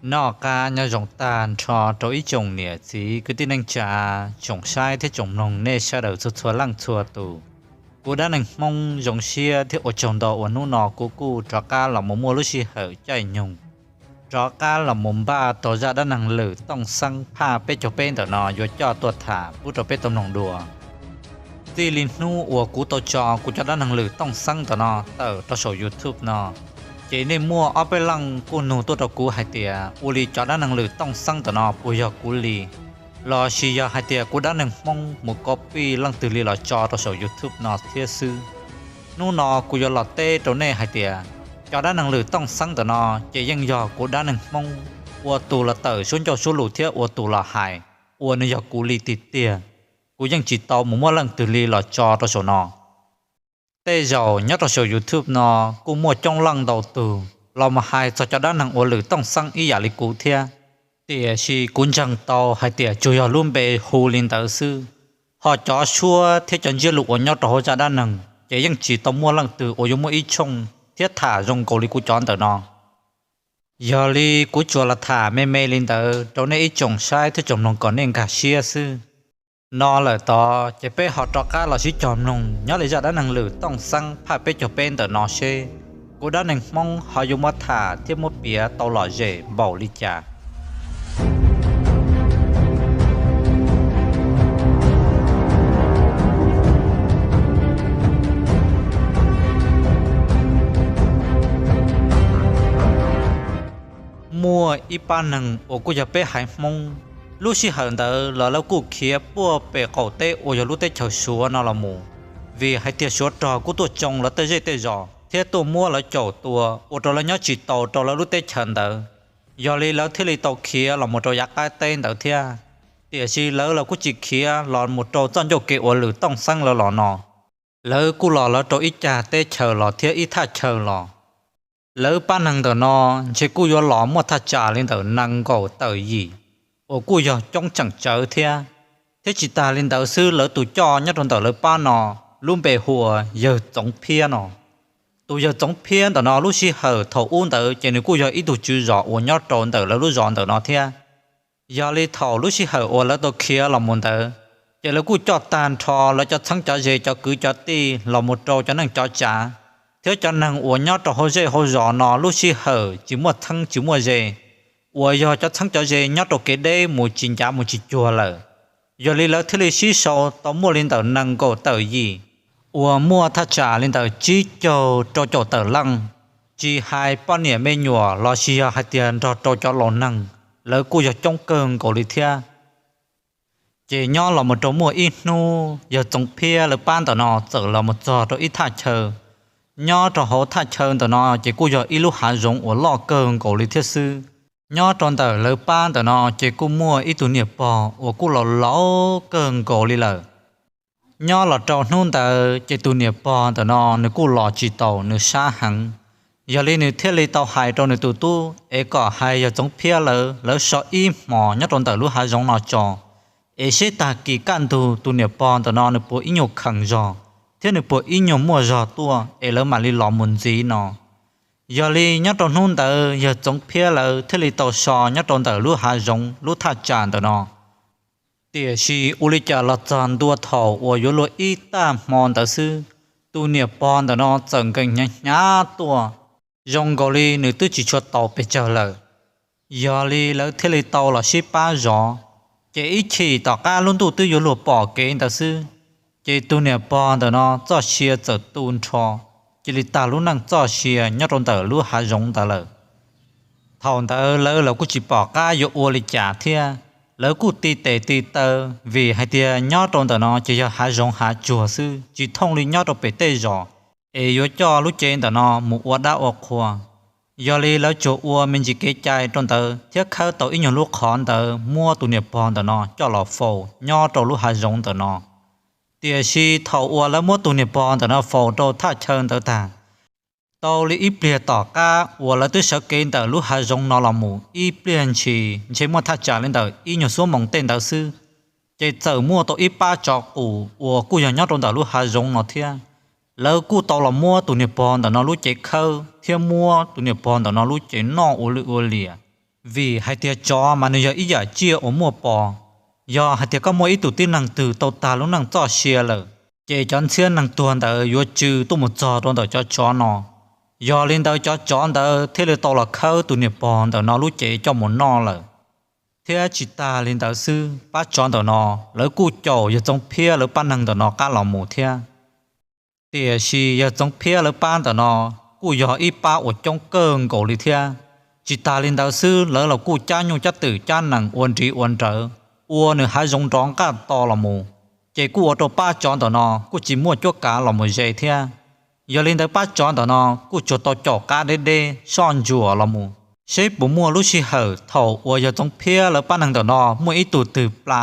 Noj qab nyob zoo tag nrho rau ib tsoom niam txiv kwv tij neej tsa, tsoom saib thiab tsoom mloog nej sawv daws txhua txhua leej txhua tus. Kuv Dab Neeg Hmoob zoo siab thiab ua tsaug ntau uas hnub no kuv kuj rov qab los mus muaj lub sij hawm caij nyoog rov qab los mus npaj tau zaj dab neeg Lwm Tooj Xeeb phaj peb caug peb ntawm no yuav coj tuaj tham pub rau peb tau mloog dua. Txij li hnub uas kuv tau tso kuv cov dab neeg Lwm Tooj Xeeb ntawm no tawm rau saum YouTube no, ces nej muaj ob peb leej kuj nug tuaj rau kuv hais tias ua li cov dab neeg Lwm Tooj Xeeb ntawm no puas yog kuv li, los sis yog hais tias kuv Dab Neeg Hmoob mus copy leej twg li los tso rau saum YouTube no thiab xwb. Hnub no kuv yuav los teb rau nej hais tias cov dab neeg Lwm Tooj Xeeb ntawm no ces yeej yog kuv Dab Neeg Hmoob ua tus los tawm suab ncauj suab lus thiab ua tus los hais, uas nws yog kuv li tiag tiag. Kuv yeej tsis tau mus muab leej twg li los tso rau saum no. Tej zaum nyob rau saum YouTube no kuj muaj coob leej ntau tug los mus hais txog cov dab neeg uas Lwm Tooj Xeeb ib yam li kuv thiab, tiam sis kuv ntseeg tau hais tias tsuas yog lub npe hu li ntawd xwb, ho cov suab thiab cov ntsiab lus uas nyob rau hauv zaj dab neeg ces yeej tsis tau muaj leej twg uas yuav muaj ib tshooj thiab tham zoo nkaus li kuv cov ntawm no. Yog li kuv tsuas los tham me me li ntawd rau nej ib tsoom saib thiab tsoom mloog kom nej nkag siab xwb. No lawm tod ces peb ho rov qab los sib cog mloog nyob li zaj dab neeg Lwm Tooj Xeeb phaj peb caug peb ntawm no seb kuv Dab Neeg Hmoob ho yuav muab tham thiab muab piav tau lom zem npaum li cas. Muaj ib pab neeg uas kuj yog peb haiv Hmoob, lub sij hawm ntawd los lawv kuj khiav puag pem qaum teb uas yog lub teb chaws Suav no los mus, vim hais tias Suav rog kuj tuaj tsoo lawv tej zej tej zos thiab tuaj muab lawv caum tua ua rau lawv nyob tsis tau rau lawv lub teb chaws ntawd. Yog li lawv thiaj li tau khiav los mus rau yav qab teb ntawd thiab. Tiam sis lawv los kuj tsis khiav los mus rau txoj ncauj kev uas Lwm Tooj Xeeb lawv los no, lawv kuj los lawv rau ib cag teb chaws los thiab ib thaj chaw los. Lawv pab neeg ntawm no ntshe kuj yuav los muaj thaj tsam li ntawm nees nkaum tawm yim, uas kuj yog coob tseem tsawv thiab. Thiab tsis tas li ntawd xwb, lawv tus coj nyob rau ntawm lawv pab no lub npe hu ua Yawg Txoov Phiab no. Tus Yawg Txoov Phiab ntawm no lub sij hawm thaum ub ntawd ces nws kuj yog ib tug tswv zos uas nyob rau ntawm lawv lub zos ntawm no thiab. Yog li thaum lub sij hawm uas lawv tau khiav los mus ntawd, ces lawv kuj coj tag nrho lawv cov txheeb cov ze cov kwv cov tij los mus rau cov neej cov tsav, thiab cov neeg uas nyob rau hauv zej hauv zos no lub sij hawm tsis muaj txheeb tsis muaj ze, uas yog cov txheeb cov ze nyob rau kev deb mus tsis ncav mus tsis cuag lawm. Yog li lawv thiaj li sib sau tau muaj li ntawm nees nkaum tawm yim, uas muaj thaj tsam li ntawm tsib caug rau caum tawm leej, tsis hais poj niam me nyuam los sis yog hais tias nrog rau cov laus neeg, lawv kuj yog coob kawg nkaus li thiab. Ces nyob los mus rau muaj ib hnub Yawg Txoov Phiab lawv pab ntawm no txawm los mus txog rau ib thaj chaw. Nyob rau hauv thaj chaw ntawm no ces kuj yog ib lub hav zoov uas loj kawg nkaus li thiab xwb. Nyob rau ntawm lawv pab ntawm no ces kuj muaj ib tug niam pog uas kuj laus laus kawg nkaus li lawm. Nyob los rau hnub ntawd ces tus niam pog ntawm no nws kuj los tsis taus, nws sab heev. Yog li nws thiaj li tau hais rau nws tus tub es kom hais Yawg Txoov Phiab lawv, lawv so ib hmos nyob rau ntawm lub hav zoov no tso, es seb tag kis kaj ntug tus niam pog ntawm no nws puas ib nyuag khees zog thiab nws puas ib nyuag muaj zog tuaj es lawv mam li los mus ntxiv no. Yog li nyob rau hnub ntawd Yawg Txoov Phiab lawv thiaj li tau so nyob rau ntawm lub hav zoov lub thaj tsam ntawm no. Tiam sis ua li cas los txog ntua thaum uas yuav luag ib tag hmo ntawd xwb, tus niam pog ntawm no txawm nkees hnyav hnyav tuaj, zoo nkaus li nws twb tsis tshua taus pes tsawg lawm. Yog li lawv thiaj li tau los sib pab zov. Ces ib chim tom qab lub ntuj twb yuav luag pom kev ntawd xwb, ces tus niam pog ntawm no txoj sia txawm tu nrho, cia li tag lub neej txoj sia nyob rau ntawm lub hav zoov ntawd lawm. Thaum ntawd lawv los kuj tsis pom qab yuav ua li cas thiab, lawv kuj ti tes ti taw, vim hais tias nyob rau ntawm no ces yog hav zoov hav tsuag xwb, tsis thooj li nyob rau pem tej zos es yuav coj lub cev ntawm no mus ua dab ua qhua. Yog li lawv tsuas ua me ntsis kev cai rau ntawd thiab khawb tau ib nyuag lub qhov ntawd muab tus niam pog ntawm no coj los faus nyob rau lub hav zoov ntawm no. Tiam sis thaum uas lawv muab tus niam pog ntawm no faus rau thaj chaw ntawd tag, tau li ib pliag tom qab uas lawv twb sawv kev ntawm lub hav zoov no los mus ib pliag ntshis ntshe muaj thaj tsam li ntawm ib nyuag xuab moos tej ntawd xwb, ces txawm muaj tau ib pab tsov qus uas kuj yog nyob rau ntawm lub hav zoov no thiab. Lawv kuj tau los muab tus niam pog ntawm no lub cev khawb thiab muab tus niam pog ntawm no lub cev noj ua lwj ua liam. Vim hais tias tsov mas nws yog ib yam tsiaj uas muaj pos, yog hais tias koj muaj ib tug tib neeg twg tau tag lub neej txoj sia lawm, ces cov ntxhiab neeg tuag ntawd yuav tsw tuaj mus txog rau ntawm cov tsov no. Yog li ntawd cov tsov ntawd thiaj li tau los khawb tus niam pog ntawm no lub cev coj mus noj lawm. Thiab tsis tas li ntawd xwb, pab tsov ntawm no lawv kuj caum yawg Txoov Phiab lawv pab neeg ntawm no qab los mus thiab. Tiam sis yawg Txoov Phiab lawv pab ntawm no kuj yog ib pab uas coob kawg nkaus li thiab. Tsis tas li ntawd xwb, lawv los kuj cab nyuj cab twm cab nees ua nriv ua nrawv, ua nws hav zoov nrov nqaj to los mus, ces kuj ua rau pab tsov ntawm no kuj tsis muaj cuab kav los mus ze thiab. Yog li ntawd pab tsov ntawm no kuj tsuas tau caum qab deb deb soj ntsuam los mus, seb puas muaj lub sij hawm thaum uas yawg Txoov Phiab lawv pab neeg ntawm no muaj ib tug twg pla,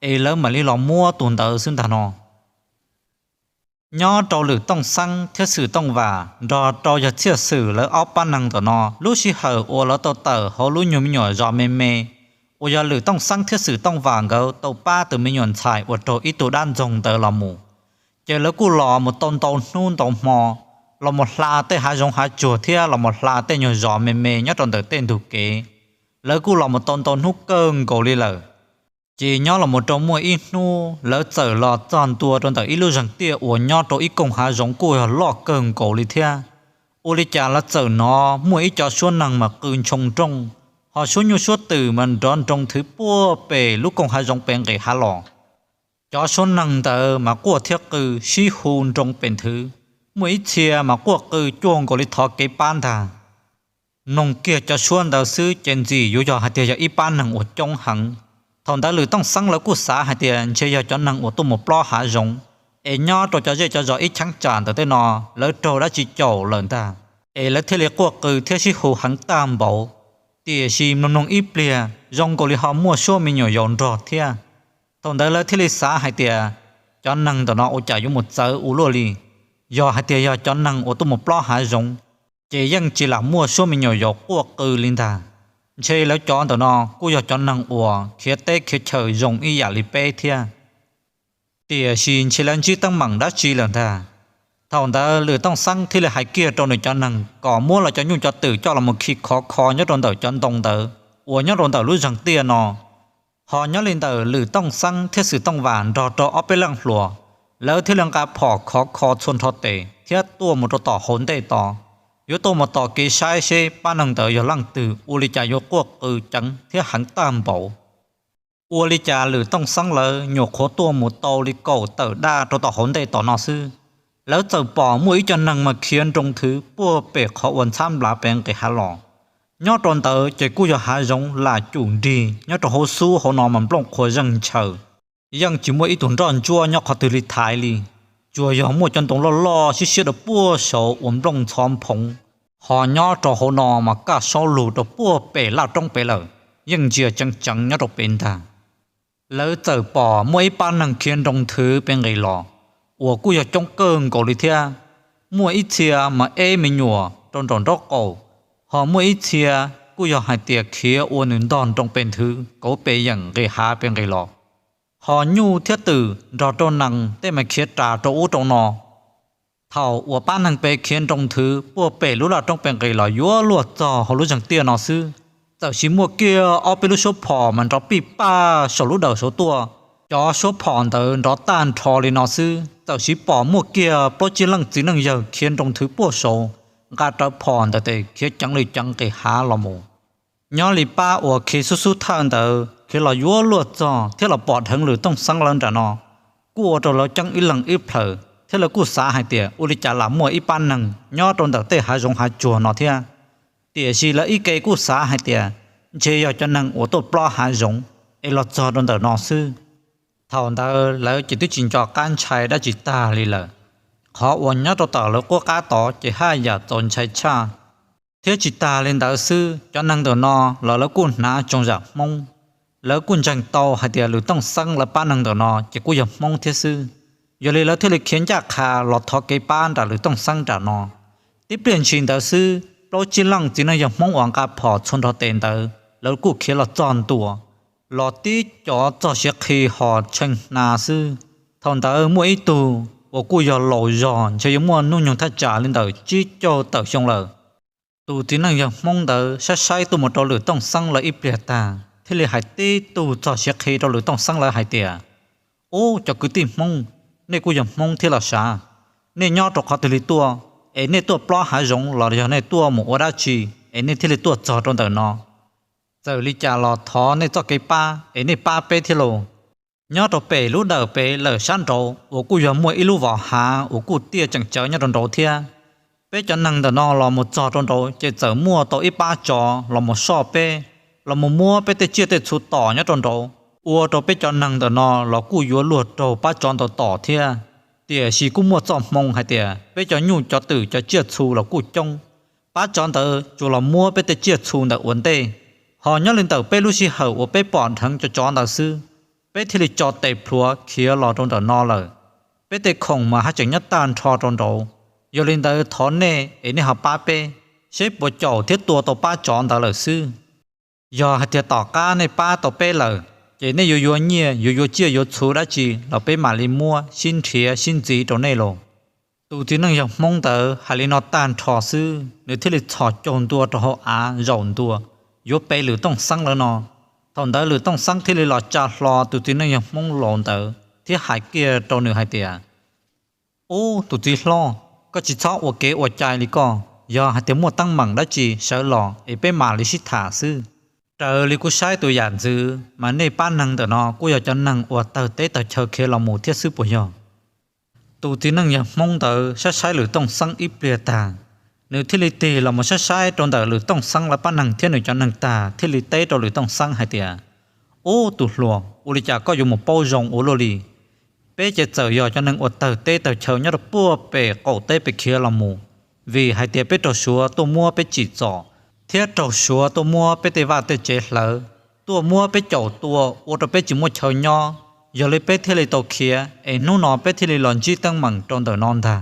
es lawv mam li los muab tus ntawd xwb ntag no. Nyob rau Lwm Tooj Xeeb thiab Xwm Tooj Vam nrog rau yawg Txhiaj Xwm lawv ob pab neeg ntawm no, lub sij hawm uas lawv tau tawm hauv lub nyuag me nyuam zos me me, uas yog Lwm Tooj Xeeb thiab Xwm Tooj Vam nkawd tau pab tus me nyuam ntxhais uas raug ib tug dab ntxoog ntawd los mus, ces lawv kuj los mus tau ntau hnub ntau hmo, los mus hla tej hav zoov hav tsuag thiab los mus hla tej nyuag zos me me nyob rau ntawm tej ntug kev. Lawv kuj los mus tau ntau hnub kawg nkaus li lawm. Ces nyob los mus rau muaj ib hnub lawv txawm los txog ntua rau ntawm ib lub zeeg tiaj uas nyob rau ib koog hav zoov kuj yog loj kawg nkaus li thiab. Ua li cas lawv txawm hnov muaj ib co suab neeg mas qw ntshoo nrooj, ho suab nyuj suab twm mas nrov nroo nthwv puag pem lub koog hav zoov pem nqis hav los. Cov suab neeg ntawd mas quaj thiab qw sib hu nroo pem nthwv, muaj ib txhia mas quaj qw cuag nkaus li thov kev pab ntag. Mloog kiag cov suab ntawd xwb ces ntxim yuav yog hais tias yog ib pab neeg uas coob heev. Thaum ntawd Lwm Tooj Xeeb lawv kuj xav hais tias ntshe yog cov neeg uas tuaj mus plob hav zoov, es nyob rau cov zej cov zos ib cheeb tsam ntawm tej no lawv raug dab tsi caum lawm ntag, es lawv thiaj li quaj qw thiab sib hu heev tag npaum. Tiam sis mloog mloog ib pliag zoo nkaus li ho muaj suab me nyuam yaus nrog thiab. Thaum ntawd lawv thiaj li xav hais tias cov neeg ntawm no ua cas yuav mus txawv ua luaj li, yog hais tias yog cov neeg uas tuaj mus plob hav zoov, ces yeej tsis lam muaj suab me nyuam yaus quaj qw li ntag. Ntshe lawv cov ntawm no kuj yog cov neeg uas khiav teb khiav chaw zoo ib yam li peb thiab. Tiam sis ntshe lawv ntsib teeb meem dab tsi lawm ntag. Thaum ntawd Lwm Tooj Xeeb thiaj li hais kiag rau nws cov neeg kom muab lawv cov nyuj cov twm coj los mus khi khov kho nyob rau ntawm cov ntoo ntawd uas nyob rau ntawm lub zeeg tiaj no. Ho nyob li ntawm Lwm Tooj Xeeb thiab Xwm Tooj Vam nrog rau ob peb leej hluas, lawv thiaj li nqa phom khov kho txhua nrho tes thiab tuaj mus rau tom hauv ntej tod, yuav tuaj mus tos kev saib seb pab neeg ntawd yog leej twg ua li cas yuav quaj qw ceev thiab heev tag npaum. Ua li cas Lwm Tooj Xeeb lawv nyuam qhuav tuaj mus tau li kaum tawm daj rau tom hauv ntej tom no xwb, lawv txawm pom muaj ib co neeg mas khiav nroo nthwv puag pem qhov uas ntxhab nplav pem nqis hav los. Nyob rau ntawd ces kuj yog hav zoov lam cum nrig, nyob rau hauv xub hauv no mas nplooj qhuav zeeg ntshaws, yeej tsis muaj ib tug nroj ntsuab nyob qhov twg li thaiv li. Tsuas yog muaj cov ntoo loj loj siab siab rau puag saud uas nplooj ntxhov nphoov, ho nyob rau hauv no mas kaj saub lug rau puag pem laj roob pem lawm, yeej ntsia tseev tseev nyob rau pem ntag. Lawv txawm pom muaj ib pab neeg khiav nroo nthwv pem nqis los, uas kuj yog coob kawg nkaus li thiab. Muaj ib txhia mas eb me nyuam rau nraum nraub qaum, ho muaj ib txhia kuj yog hais tias khiav ua nws ntog nroo pem nthwv kauv pem yeem nqis hav pem nqis los. Ho nyuj thiab twm nrog rau nees tej mas khiav ras rau ub rau no. Thaum uas pab neeg pem khiav nroo nthwv puag pem lub laj roob pem nqis los yuav luag txog hauv lub zeeg tiaj no xwb, txawm sis muaj kiag ob peb lub suab phom mas nrov pij paj saum lub dawm saud tuaj. Cov suab phom ntawd nrov tag nrho li no xwb, txawm sis pom muaj kiag plaub tsib leej txiv neej yawg khiav nroo nthwv puag saud, nqa rawv phom ntawd tes khiav ceev li ceev nqis hav los mus. Nyob li pab uas khiav xub xub thawj ntawd khiav los yuav luag txog thiab los pom dheev Lwm Tooj Xeeb lawv nram no, kuj ua rau lawv ceeb ib leeg ib plhaws thiab lawv kuj xav hais tias ua li cas lam muaj ib pab neeg nyob rau ntawm tej hav zoov hav tsuag no thiab. Tiam sis lawv ib ke kuj xav hais tias ntshe yog cov neeg uas tuaj plob hav zoov es los txog rau ntawm no xwb. Thaum ntawd lawv ces twb tsis nco qab ntshai dab tsi tag li lawm. Qhov uas nyob rau tom lawv qub qab tod ces haj yam txaus ntshai tshaj. Thiab tsis tas li ntawd xwb, cov neeg ntawm no los lawv kuj hnav tsoos zam Hmoob, lawv kuj ntseeg tau hais tias Lwm Tooj Xeeb lawv pab neeg ntawm no ces kuj yog Hmoob thiab xwb. Yog li lawv thiaj li khiav ncaj qha los thov kev pab nram Lwm Tooj Xeeb nram no. Tib pliag ntshis ntawd xwb, plaub tsib leej txiv neej yawg Hmoob uas nqa phom txhua nrho tes ntawd lawv kuj khiav los txog ntua, los tib cov txog siav qhi hos tshee hna xwb. Thaum ntawd muaj ib tug uas kuj yog laus zog ntshe yuav muaj hnub nyoog thaj tsam li ntawm tsib caug tawm xyoo lawm, Tus txiv neej yawg Hmoob ntawd saib saib tuaj mus rau Lwm Tooj Xeeb lawv ib pliag tag thiaj li hais tib tug txog siav qhi rau Lwm Tooj Xeeb lawv hais tias, Ub, cov kwv tij Hmoob, nej kuj yog Hmoob thiab los sav. Nej nyob rau qhov twg li tuaj, es nej tuaj plob hav zoov los yog nej tuaj mus ua dab tsi es nej thiaj li tuaj txog rau ntawm no? Txawm li cas los thov nej txoj kev pab es nej pab peb thiab lauj. Nyob rau pem lub dawm pem lawm sab nraud uas kuj yog muaj ib lub vos hav uas kuj tiaj tseem tsawv nyob rau nraud thiab. Peb cov neeg ntawm no los mus txog rau nraud ces txawm muaj tau ib pab tsov los mus soj peb, los mus muab peb tej tsiaj tej txhu tom nyob rau nraud, ua rau peb cov neeg ntawm no los kuj yuav luag raug pab tsov ntawd tom thiab. Tiam sis kuj muaj txoj hmoo hais tias peb cov nyuj cov twm cov tsiaj txhu los kuj coob, pab tsov ntawd tsuas los muab peb tej tsiaj txhu ntawm ua ntej. Ho nyob li ntawm peb lub sij hawm uas peb pom dheev cov tsov ntawd xwb, peb thiaj li tso tes plhuav khiav los rau ntawm no lawm. Peb tej khoom mas haj tseem nyob tag nrho rau nraud. Yog li ntawd thov nej es nej ho pab peb, seb puas caum thiab tua tau pab tsov ntawd lawm xwb. Yog hais tias tom qab nej pab tau peb lawm, ces nej yuav yuav nyiaj yuav yuav tsiaj yuav txhu dab tsi los peb mam li muab sib nrhiav sib ntxiv rau nej los. Tus txiv neej yawg Hmoob ntawd hais li no tag nrho xwb, nws thiaj li txhos caug ntua rau hauv av zaum ntua, yuav pe Lwm Tooj Xeeb lawv no. Thaum ntawd Lwm Tooj Xeeb thiaj li los tsa hlo tus txiv neej yawg Hmoob laus ntawd thiab hais kiag rau nws hais tias, Ub, tus txiv hlob, koj tsis txhob ua kev ua cai li koj. Yog hais tias muaj teeb meem dab tsi sawv los es peb mam li sib tham xwb. Raws li kuv saib tus yam ntxwv mas nej pab neeg ntawm no kuj yog cov neeg uas tawg teb tawg chaw khiav los mus thiab xwb puas yog? Tus txiv neej yawg Hmoob ntawd saib saib Lwm Tooj Xeeb ib pliag tag, nws thiaj li tig los mus saib saib rau ntawm Lwm Tooj Xeeb lawv pab neeg thiab nws cov neeg tag thiaj li teb rau Lwm Tooj Xeeb hais tias, Ub, tus hluas, ua li cas koj yuav mus paub zoo ua luaj li? Peb ces txawm yog cov neeg uas tawg teb tawg chaw nyob rau puag pem qaum teb pem khiav los mus, vim hais tias peb raug Suav tuaj muab peb tsim txom, thiab raug Suav tuaj muab peb tej vaj tej tsev hlawv, tuaj muab peb caum tua ua rau peb tsis muaj chaw nyob. Yog li peb thiaj li tau khiav es hnub no peb thiaj li los ntsib teeb meem rau ntawm no ntag.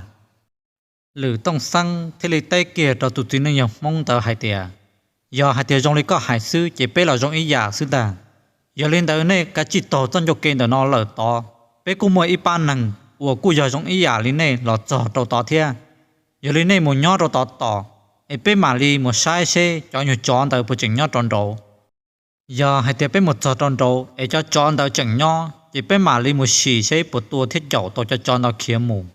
Lwm Tooj Xeeb thiaj li teb kiag rau tus txiv neej yawg Hmoob ntawd hais tias, Yog hais tias zoo li koj hais xwb ces peb los zoo ib yam xwb ntag. Yog li ntawd nej kav tsij taug txoj ncauj ke ntawm no lawm tod, peb kuj muaj ib pab neeg uas kuj yog zoo ib yam li nej los txog rau tod thiab. Yog li nej mus nyob rau tod tos, es peb mam li mus saib seb cov nyuag tsov ntawd puas tseem nyob rau nraud. Yog hais tias peb mus txog rau nraud es cov tsov ntawd tseem nyob ces peb mam li mus sim seb puas tua thiab caum tau cov tsov ntawd khiav mus.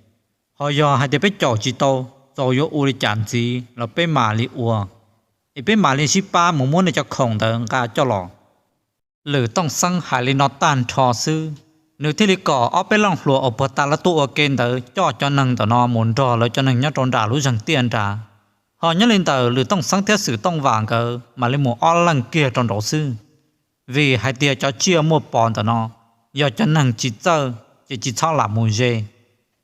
Ho yog hais tias peb caum tsis tau, txaus yuav ua li cas ntxiv los peb mam li ua, es peb mam li sib pab mus muab nej cov khoom ntawd nqa coj los. Lwm Tooj Xeeb hais li no tag nrho xwb, nws thiaj li kom ob peb leej hluas uas puag ta lawv tuaj ua ke ntawd coj cov neeg ntawm no mus nrog lawv cov neeg nyob rau nram lub zeeg tiaj nrad. Ho nyob li ntawm Lwm Tooj Xeeb thiab Xwm Tooj Vam nkawd mam li mus ob leeg kiag rau nraud xwb, vim hais tias cov tsiaj muaj pos ntawm no, yog cov neeg tsis txawj ces tsis txhob lam mus ze.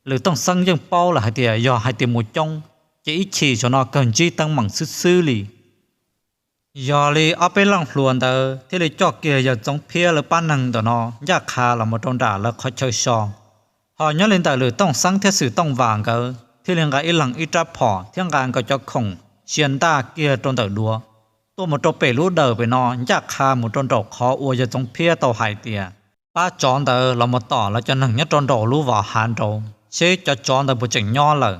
Lwm Tooj Xeeb yeej paub lawm hais tias yog hais tias mus coob, ces ib chim saum no kawg ntsib teeb meem xwb xwb li. Yog li ob peb leej hluas ntawd thiaj li coj kiag yawg Txoov Phiab lawv pab neeg ntawm no ncaj qha los mus rau nram lawv qhov chaw so. Ho nyob li ntawm Lwm Tooj Xeeb thiab Xwm Tooj Vam nkawd thiaj li nqa ib leeg ib rab phom thiab nqa nkawd cov khoom sia ntaj kiag rau ntawm duav, tuaj mus rau pem lub dawm pem no ncaj qha mus rau nraum qhov uas yawg Txoov Phiab tau hais tias pab tsov ntawd los mus tom lawv cov neeg nyob rau nraum lub vos hav nraud seb cov tsov ntawd puas tseem nyob lawm.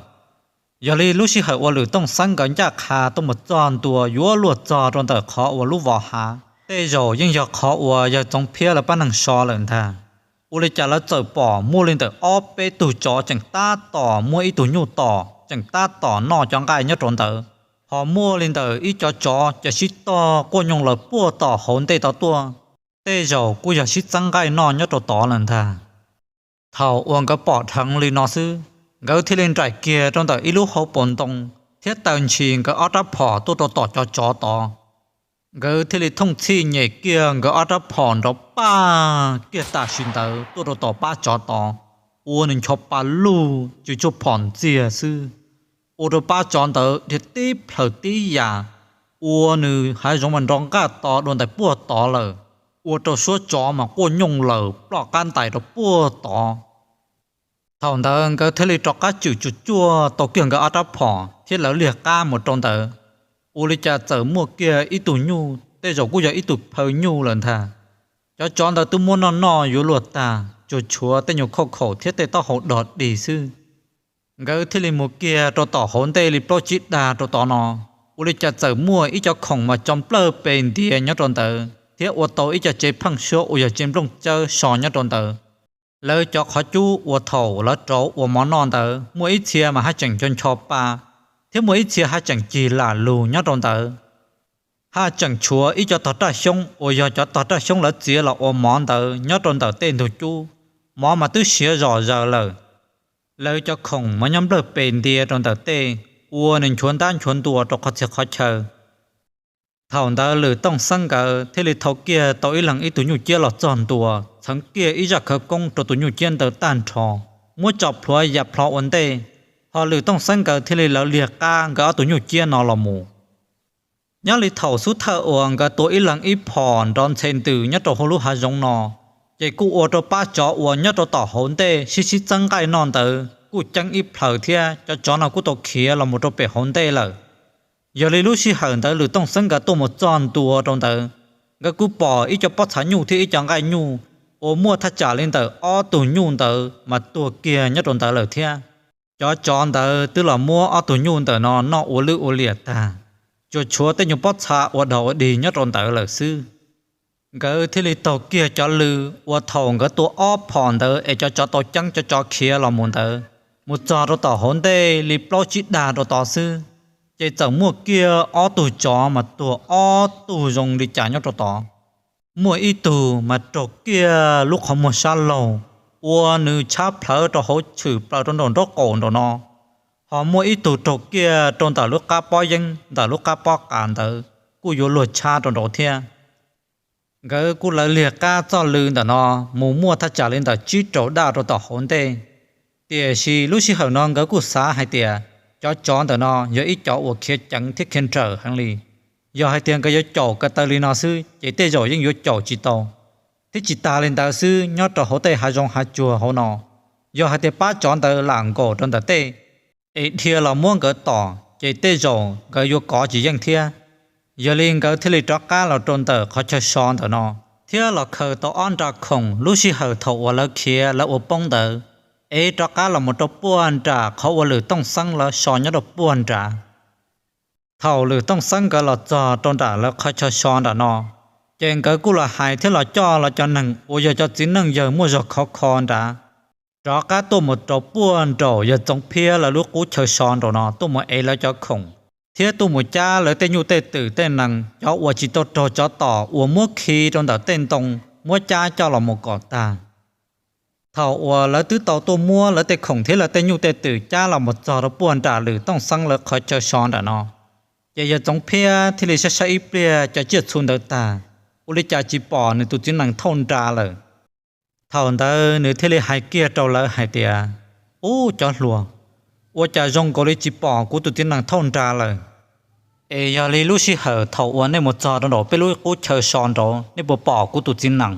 Yog li lub sij hawm uas Lwm Tooj Xeeb nkawd ncaj qha tuaj mus txog ntua yuav luag txog rau ntawm qhov uas lub vos hav, tej zaum yeej yog qhov uas yawg Txoov Phiab lawv pab neeg so lawm ntag. Ua li cas lawv txawm pom muaj li ntawm ob peb tug tsov tseem tab tom muab ib tug nyuj tom tseem tab tom noj cov nqaij nyob rau ntawd. Ho muaj li ntawm ib cov tsov ces sib tog quaj nyooj lawm puag tom hauv ntej tod tuaj, tej zaum kuj yog sib txeeb nqaij noj nyob rau tod lawm ntag. Thaum uas nkawd pom dheev li no xwb, nkawd thiaj li nraim kiag rau ntawm ib lub hauv paus ntoo thiab taws ntshis nkawd ob rab phom tuaj rau tom cov tsov tod. Nkawd thiaj li thooj txhij nyem kiag nkawd ob rab phom nrov paj kiag tam sim ntawd tuaj rau tom pab tsov tod, ua nws ncho pa lug tsw tsuag phom ntxiag xwb, ua rau pab tsov ntawd dhia tib plhaws tib yam, ua nws hav zoov mas nrov nqaj to dua ntais puag tod lawm, ua rau suab tsov mas quaj nyooj lawm ploj qab ntais rau puag tod. Thaum ntawd nkawd thiaj li rov qab tswm tsuag tsuag tau kiag nkawd ob rab phom thiab lawv liag qab mus rau ntawd, ua li cas txawm muaj kiag ib tug nyuj, tej zaum kuj yog ib tug phaw nyuj lawm ntag. Cov tsov ntawd twb muab noj noj yuav luag tag, tsuas tshuav tej nyuag khauj khaum thiab tej taub hau dog dig xwb. Nkawd thiaj li mus kiag rau tom hauv ntej li plaub tsib dag rau tod no, Ua li cas txawm muaj ib co khoom mas tso nplawg pes ntias nyob rau ntawd thiab ua tau ib co tsev pheeb suab uas yog tsev nplooj tsawb so nyob rau ntawd. Lawv cov qhov cub uas thaum lawv rauv ua mov noj ntawd muaj ib txhia mas haj tseem ncho ncho pa, thiab muaj ib txhia haj tseem cig lam lug nyob rau ntawd. Haj tseem tshuav ib co tog raj xyoob uas yog cov tog raj xyoob lawv txiav los ua mov ntawd nyob rau ntawm tej ntug cub, mov mas twb siav zom zaws lawm. Lawv cov khoom mas nyob nplawg pes ntias rau ntawm tej, ua nws nchuav ntab nchuav ntua rau qhov txhia qhov chaw. Thaum ntawd Lwm Tooj Xeeb nkawd thiaj li thau kiag tau ib leeg ib tug nyuj ciab los txog ntua, txheev kiag ib zaj khawv koob rau tus nyuj ciab ntawd tag nrho, muab tso plhuav ya plho ua ntej. Ho Lwm Tooj Xeeb nkawd thiaj li lawv liag qab nkawd ob tug nyuj ciab no los mus. Nyob li thaum xub thawj uas nkawd tua ib leeg ib phom nrov ntxhe ntws nyob rau hauv lub hav zoov no, ces kuj ua rau pab tsov uas nyob rau tom hauv ntej sib sib txeeb nqaij noj ntawd kuj ceeb ib plhaws thiab cov tsov no kuj tau khiav los mus rau pem hauv ntej lawm. Yog li lub sij hawm ntawd Lwm Tooj Xeeb nkawd tuaj mus txog ntua rau ntawd, nkawd kuj pom ib co pob txha nyuj thiab ib co nqaij nyuj uas muaj thaj tsam li ntawm ob tug nyuj ntawd mas tuag kiag nyob rau ntawd lawm thiab. Cov tsov ntawd twb los muab ob tug nyuj ntawm no noj ua lwj ua liam tag, tsuas tshuav tej nyuag pob txha ua dog ua dig nyob rau ntawd lawm xwb. Nkawd thiaj li taug kiag cov lw uas thaum nkawd tua ob phom ntawd es cov tsov tau ceeb cov tsov khiav los mus ntawd, mus txog rau tom hauv ntej li plaub tsib dag rau tod xwb, ces txawm muaj kiag ob tug tsov mas tuag ob tug zoo li cas nyob rau tod. Muaj ib tug mas raug kiag lub qhov muag sab laug, ua nws tshab plhawv rau hauv tshwm plaws rau nraum nraub qaum nraum no, ho muaj ib tug raug kiag rau ntawm lub qab pob yeeb ntawm lub qab pob qa ntawd kuj yuav luag tshab rau nraud thiab. Nkawd kuj lawv liag qab txoj lw ntawm no mus muaj thaj tsam li ntawm tsib rau daj rau tom hauv ntej. Tiam sis lub sij hawm no nkawd kuj xav hais tias cov tsov ntawm no yog ib cov uas khiav ceev thiab khiav nrawm heev li. Yog hais tias nkawd yuav caum ko taw li no xwb ces tej zaum yeej yuav caum tsis tau. Thiab tsis tas li ntawd xwb, nyob rau hauv tej hav zoov hav tsuag hauv no, yog hais tias pab tsov ntawd lam nkaum rau ntawm tej es dhia los muab nkawd tom ces tej zaum nkawd yuav kov tsis yeej thiab. Yog li nkawd thiaj li rov qab los rau ntawm qhov chaw so ntawm no, thiab los khaws tau ob nra khoom lub sij hawm thaum uas lawv khiav lawv ua poob ntawd, es rov qab los mus rau puag nram qhov uas Lwm Tooj Xeeb lawv so nyob rau puag nrad. Thaum Lwm Tooj Xeeb nkawd los txog rau nram lawv qhov chaw so nram no, ces nkawd kuj los hais thiab los coj los cov neeg uas yog cov txiv neej yawg muaj zog khov kho nrad rov qab tuaj mus rau puag nraum yawg Txoov Phiab lawv lub qub chaw so nraum no tuaj mus ev lawv cov khoom, thiab tuaj mus cab lawv tej nyuj tej twm tej nees cov uas tsis tau raug tsov tom uas muab khi rau ntawm tej ntoo, muab cab coj los mus kom tag. Thaum uas lawv twb tau tuaj muab lawv tej khoom thiab lawv tej nyuj tej twm cab los mus txog rau puag nram Lwm Tooj Xeeb lawv qhov chaw so nram no, ces yawg Txoov Phiab thiaj li saib saib ib pliag cov tsiaj txhu ntawd tag, ua li cas tsis pom nws tus txiv nees thauj nra lawm. Thaum ntawd nws thiaj li hais kiag rau lawv hais tias, Ub, cov hluas, ua cas zoo nkaus li tsis pom kuv tus txiv nees thauj nra lawm? Es yog li lub sij hawm thaum uas nej mus txog rau nraum peb lub qub chaw so nraud nej puas pom kuv tus txiv nees?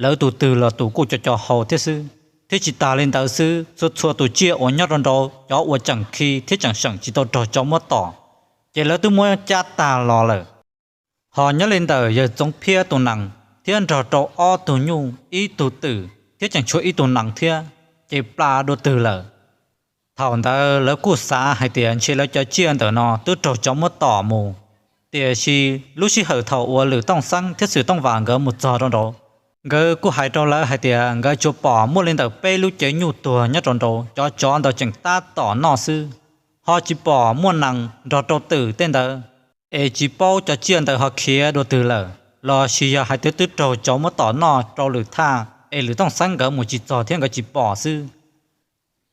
Lawv tus twg los tus kuj co co hau thiab xwb. Thiab tsis tas li ntawd xwb, txhua txhua tus tsiaj uas nyob rau nraud cov uas tseem khi thiab tseem seem tsis tau raug tsov muab tom, ces lawv twb muab cab tag los lawm. Ho nyob li ntawm yawg Txoov Phiab tus nees thiab nrog rau ob tug nyuj ib tug twm thiab tseem tshuav ib tug nees thiab, ces pla dua twg lawm. Thaum ntawd lawv kuj xav hais tias ntshe lawv cov tsiaj ntawm no twb raug tsov muab tom mus. Tiam sis lub sij hawm thaum uas Lwm Tooj Xeeb thiab Xwm Tooj Vam nkawd mus txog rau nraud, nkawd kuj hais rau lawv hais tias nkawd tsuas pom muaj li ntawm peb lub cev nyuj tuag nyob rau nraud, cov tsov ntawd tseem tab tom noj xwb, ho tsis pom muaj nees nrog rau twm tej ntawd. Es tsis paub cov tsiaj ntawd ho khiav dua twg lawm, los sis yog hais tias twb raug tsov muab tom noj rau lwm thaj es Lwm Tooj Xeeb nkawd mus tsis txog thiab nkawd tsis pom xwb.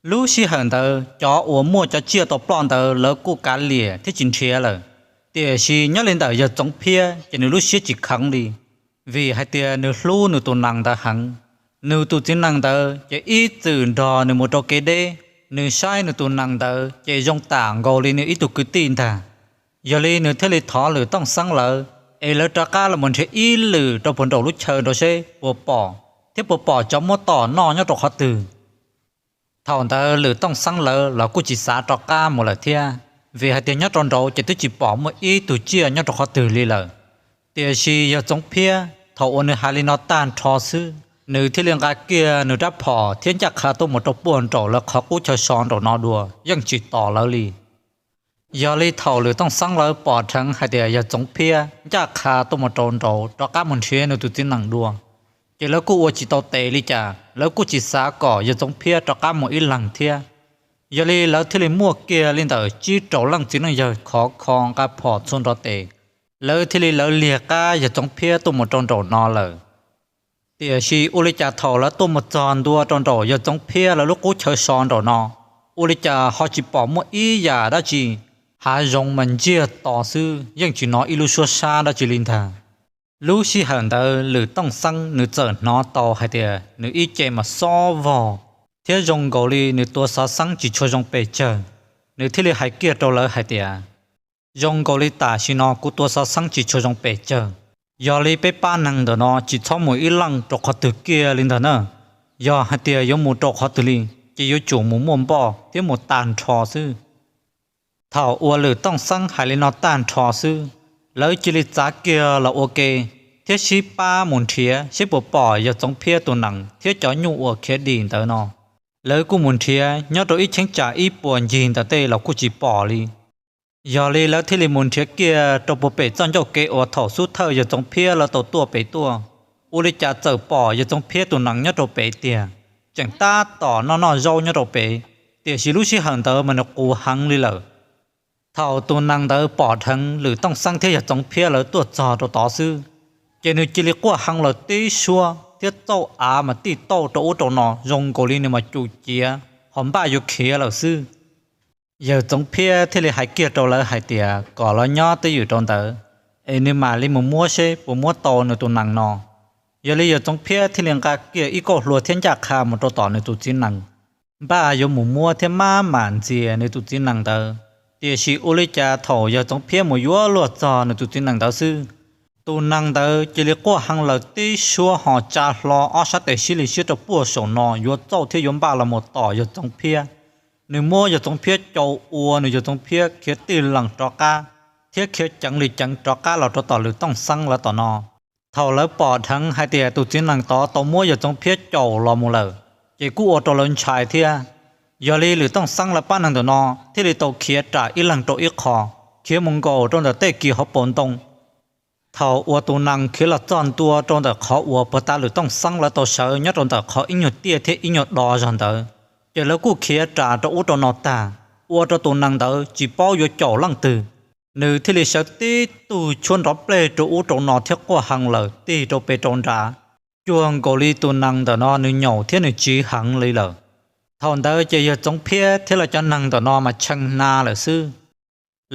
Lub sij hawm ntawd cov uas muaj cov tsiaj tau ploj ntawd lawv kuj kav liam thiab tsis nrhiav lawm. Tiam sis nyob li ntawm yawg Txoov Phiab ces nws lub siab tsis kheev li, vim hais tias nws hlub nws tus nees ntawd heev. Nws tus txiv nees ntawd ces ib txwm nrog nws mus rau kev deb, nws saib nws tus nees ntawd ces zoo tam nkaus li nws ib tug kwv tij ntag. Yog li nws thiaj li thov Lwm Tooj Xeeb lawv, es lawv rov qab los mus nrhiav ib lwm rau puag nraum lub chaw nraud seb puas pom, thiab puas pom tsov muab tom noj nyob rau qhov twg. Thaum ntawd Lwm Tooj Xeeb lawv los kuj tsis xav rov qab mus lawm thiab, vim hais tias nyob rau nraud ces twb tsis pom muaj ib tug tsiaj nyob rau qhov twg li lawm. Tiam sis yawg Txoov Phiab thaum uas nws hais li no tag nrho xwb, nws thiaj li nqa kiag nws rab phom thiab ncaj qha tuaj mus rau puag nraum lawv qhov qub chaw so nraum no dua, yeej tsis tom lawv li. Yog li thaum Lwm Tooj Xeeb lawv pom dheev hais tias Yawg Txoov Phiab ncaj qha tuaj mus rau nraud rov qab mus nrhiav nws tus txiv nees dua, ces lawv kuj ua tsis tau tes li cas, lawv kuj tsis xav kom Yawg Txoov Phiab rov qab mus ib leeg thiab. Yog li lawv thiaj li muaj kiag li ntawm tsib rau leej txiv neej yawg khov kho nqa phom txhua nrov tes, lawv thiaj li lawv liag qab Yawg Txoov Phiab tuaj mus rau nraum no lawm. Tiam sis ua li cas thaum lawv tuaj mus txog ntua rau nraum Yawg Txoov Phiab lawv lub qub chaw so nraum no, ua li cas ho tsis pom muaj ib yam dab tsi hav zoov mas ntsiag to xwb, yeej tsis hnov ib lub suab sab dab tsi li ntag. Lub sij hawm ntawd Lwm Tooj Xeeb nws txawm hnov tau hais tias nws ib ce mas xob vog, thiab zoo nkaus li nws tua xov xeeb tsis tshua zoo pes tsawg. Nws thiaj li hais kiag rau lawv hais tias, zoo nkaus li tam sim no kuv tua xov xeeb tsis tshua zoo pes tsawg. Yog li peb pab neeg ntawm no tsis txhob mus ib leej rau qhov twg kiag li ntag na. Yog hais tias yuav mus rau qhov twg li, ces yuav tsum mus muaj npoj thiab mus tag nrho xwb. Thaum uas Lwm Tooj Xeeb hais li no tag nrho xwb, lawv cia li txav kiag los ua ke thiab sib pab mus nrhiav seb puas pom Yawg Txoov Phiab tus nees thiab cov nyuj uas khiav dim ntawd no. Lawv kuj mus nrhiav nyob rau ib cheeb tsam ib puas ncig ntawm tej los kuj tsis pom li. Yog li lawv thiaj li mus nrhiav kiag rau puag pem txoj ncauj kev uas thaum xub thawj Yawg Txoov Phiab lawv tau tuaj pem tuaj, ua li cas txawm pom Yawg Txoov Phiab tus nees nyob rau pem tiag, tseem tab tom noj noj zaub nyob rau pem, tiam sis lub sij hawm ntawd mas nws qus heev li lawm. Thaum tus nees ntawd pom dheev Lwm Tooj Xeeb thiab Yawg Txoov Phiab lawv tuaj txog rau tod xwb, ces nws cia li quaj hee lawm tib suab thiab txauj av mas tij tauj rau ub rau no zoo nkaus li nws mas cum ciav ho npaj yuav khiav lawm xwb. Yawg Txoov Phiab thiaj li hais kiag rau lawv hais tias kom lawv nyob twj ywm rau ntawd, es nws mam li mus muab seb puas muab tau nws tus nees no. Yog li Yawg Txoov Phiab thiaj li nqa kiag ib kauj hlua thiab ncaj qha mus rau tom nws tus txiv nees, npaj yuav mus muab thiab maj mam ntxias nws tus txiv nees ntawd. Tiam sis ua li cas thaum Yawg Txoov Phiab mus yuav luag txog nws tus txiv nees ntawd xwb, tus nees ntawd cia li quaj hee lawm tib suab ho tsa hlo ob sab tes sib li siab rau puag saum no yuav txauj thiab yuav npaj los mus tom Yawg Txoov Phiab. Nws muab Yawg Txoov Phiab caum ua nws Yawg Txoov Phiab khiav tij lees rov qab, thiab khiav ceev li ceev rov qab los rau tom Lwm Tooj Xeeb lawv tom no. Thaum lawv pom dheev hais tias tus txiv nees tod tau muab Yawg Txoov Phiab caum los mus lawm, ces kuj ua rau lawv ntshai thiab. Yog li Lwm Tooj Xeeb lawv pab neeg ntawm no thiaj li tau khiav ram ib leeg rau ib qho, khiav mus nkaum rau ntawm tej kis hauv paus ntoo. Thaum uas tus nees khiav los txog ntua rau ntawm qhov uas puag ta Lwm Tooj Xeeb lawv tau sawv nyob rau ntawm qhov ib nyuag tiaj thiab ib nyuag do zog ntawd, ces lawv kuj khiav ras rau ub rau no tag, ua rau tus nees ntawd tsis paub yuav caum leej twg. Nws thiaj li sawv tib tug tshuab nrov pleg rau ub rau no thiab quaj hee lawm tig rau pem rau nrad, cuag nkaus li tus nees ntawm no nws nyaum thiab nws tsiv heev li lawm. Thaum ntawd ces Yawg Txoov Phiab thiab lawv cov neeg ntawm no mas tshee hna lawm xwb.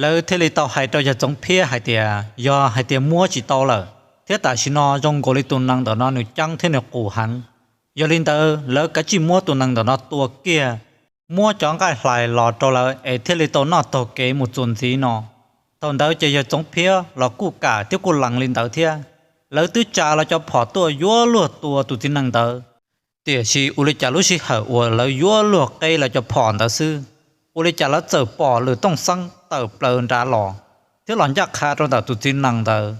Lawv thiaj li tau hais rau Yawg Txoov Phiab hais tias yog hais tias muab tsis tau lawm, thiab tam sim no zoo nkaus li tus nees ntawm no nws ceeb thiab nws qus heev. Yog li ntawd lawv kav tsij muab tus nees ntawm no tua kiag, muab cov nqaij hlais los rau lawv es thiaj li tau noj taug kev mus txuas ntxiv no. Thaum ntawd ces Yawg Txoov Phiab los kuj kam thiab kuj lees li ntawd thiab. Lawv twb tsa lawv cov phom tuaj yuav luag tua tus txiv nees ntawd, tiam sis ua li cas lub sij hawm uas lawv yuav luag qeb lawv cov phom ntawd xwb, ua li cas lawv txawm pom Lwm Tooj Xeeb tawm plaws nrad los, thiab los ncaj qha rau ntawm tus txiv nees ntawd.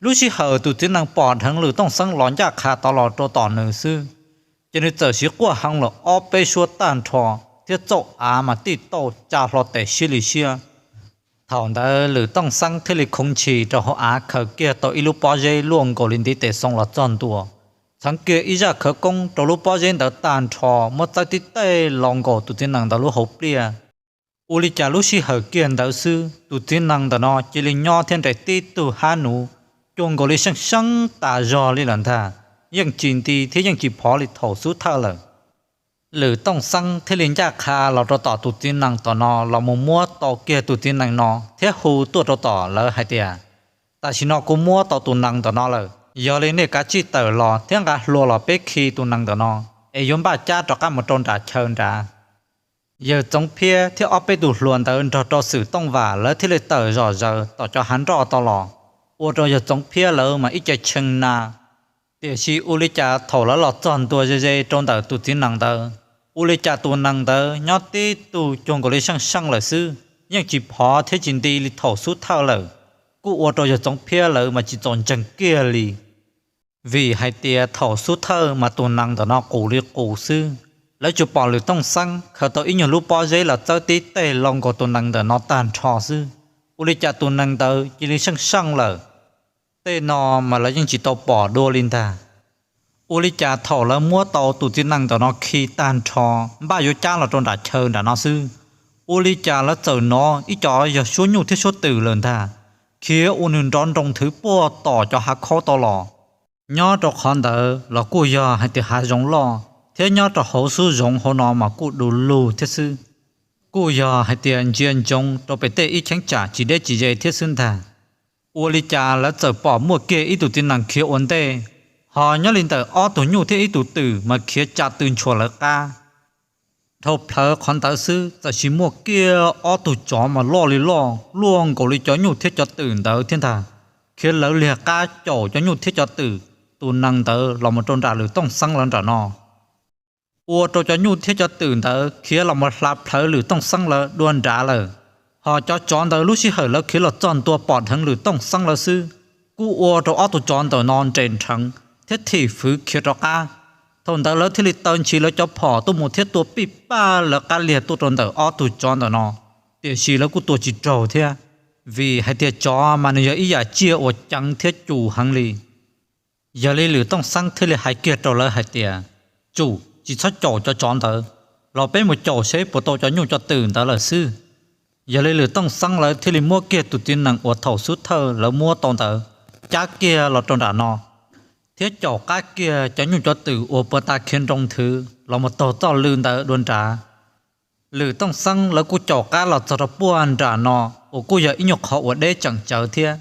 Lub sij hawm tus txiv nees pom dheev Lwm Tooj Xeeb los ncaj qha tod los rau tom nws xwb, ces nws txawm siv quaj hee lawm ob peb suab tag nrho, thiab txauj av mas tij tauj tsa hlo tes sib li siab. Thaum ntawd Lwm Tooj Xeeb thiaj li khoov ntshis rau hauv av khaws kiag tau ib lub pob zeb luaj nkaus li ntiv tes xoo los txog ntua, txheev kiag ib zaj khawv koob rau lub pob zeb ntawd tag nrho, muab txawb tib tej los nkaum tus txiv nees ntawd lub hauv pliaj. Ua li cas lub sij hawm kiag ntawd xwb tus txiv nees ntawm no cia li nyob thiab nres tib tug hab nuv, cuag nkaus li seej seej tas zog li lawm ntag, yeej tsis nti thiab yeej tsis phov li thaum xub thawj lawm. Lwm Tooj Xeeb thiaj li ncaj qha los rau tom tus txiv nees tom no los mus muab tau kiag tus txiv nees no thiab hu tuaj rau tom lawv hais tias, tam sim no kuv muab tau tus nees ntawm no lawm, yog li nej kav tsij tawm los thiab nqa hlua los peb khi tus nees ntawm no, es yuav npaj cab rov qab mus rau nram chaw nrad. Yawg Txoov Phiab thiab ob peb tug hluas ntawd nrog rau Xwm Tooj Vam lawv thiaj li tawm zom zaws tom cov hav nroj tau los, ua rau Yawg Txoov Phiab lawv mas ib ce tshee na. Tiam sis ua li cas thaum lawv los txog ntua ze ze rau ntawm tus txiv nees ntawd, ua li cas tus nees ntawd nyob tib tug cuag nkaus li seej seej lawm xwb, yeej tsis phov thiab tsis nti li thaum xub thawj lawm, kuj ua rau Yawg Txoov Phiab lawv mas tsis txaus ntseeg kiag li. Vim hais tias thaum xub thawj mas tus nees ntawm no qus li qus xwb, Lawv tsuas pom Lwm Tooj Xeeb khaws tau ib nyuag lub pob zeb los txawb tib teg lo nkaus tus nees ntawm no tag nrho xwb, ua li cas tus nees ntawd cia li seej seej lawm. Tej no mas lawv yeej tsis tau pom dua li ntag. Ua li cas thaum lawv muab tau tus txiv nees ntawm no khi tag nrho, npaj yuav cab los rau nram chaw nram no xwb, ua li cas lawv txawm hnov ib co yog suab nyuj thiab suab twm lawm ntag, khiav ua nws nrov nroo nthwv puag tom cov hav khaub tau los. Nyob rau qhov ntawd los kuj yog hais tias hav zoov loj, thiab nyob rau hauv xub zoov hauv no mas kuj du lug thiab xwb. Kuj yog hais tias ntsia ntsoov rau pem tej ib cheeb tsam tsis deb tsis ze thiab xwb ntag. Ua li cas lawv txawm pom muaj kiag ib tug txiv nees khiav ua ntej, ho nyob li ntawm ob tug nyuj thiab ib tug twm mas khiav tsa tw ntshuas lawv qab. Dhau plawv qhov ntawd xwb txawm sis muaj kiag ob tug tsov mas loj li loj luaj nkaus li cov nyuj thiab cov twm ntawd thiab ntag, khiav lawv liag qab caum cov nyuj thiab cov twm, tus nees ntawd los mus rau nram Lwm Tooj Xeeb lawv nram no. Ua rau cov nyuj thiab cov twm ntawd khiav los mus hla plawv Lwm Tooj Xeeb lawv dua nrad lawm. Ho cov tsov ntawd lub sij hawm lawv khiav los txog ntua pom dheev Lwm Tooj Xeeb lawv xwb, kuj ua rau ob tug tsov ntawm no nres nrheev thiab thim fwv khiav rov qab. Thaum ntawd lawv thiaj li taw ntshis lawv cov phom tuaj mus thiab tua pij paj lawv qab liag tuaj rau ntawm ob tug tsov ntawm no, tiam sis lawv kuj tua tsis raug thiab, vim hais tias tsov mas nws yog ib yam tsiaj uas ceev thiab cum heev li. Yog li Lwm Tooj Xeeb thiaj li hais kiag rau lawv hais tias, tsum tsis txhob caum cov tsov ntawd, los peb mus caum seb puas tau cov nyuj cov twm ntawd lawm xwb. Yog li Lwm Tooj Xeeb lawv thiaj li muab kiag tus txiv nees uas thaum xub thawj lawv muab tau ntawd cab kiag los rau nram no, thiab caum qab kiag cov nyuj cov twm uas puag ta khiav nroo nthwv los mus taug txoj lw ntawd dua nrad. Lwm Tooj Xeeb lawv kuj caum qab los txog rau puag nram no, uas kuj yog ib nyuag qhov uas deb tseem tsawv thiab.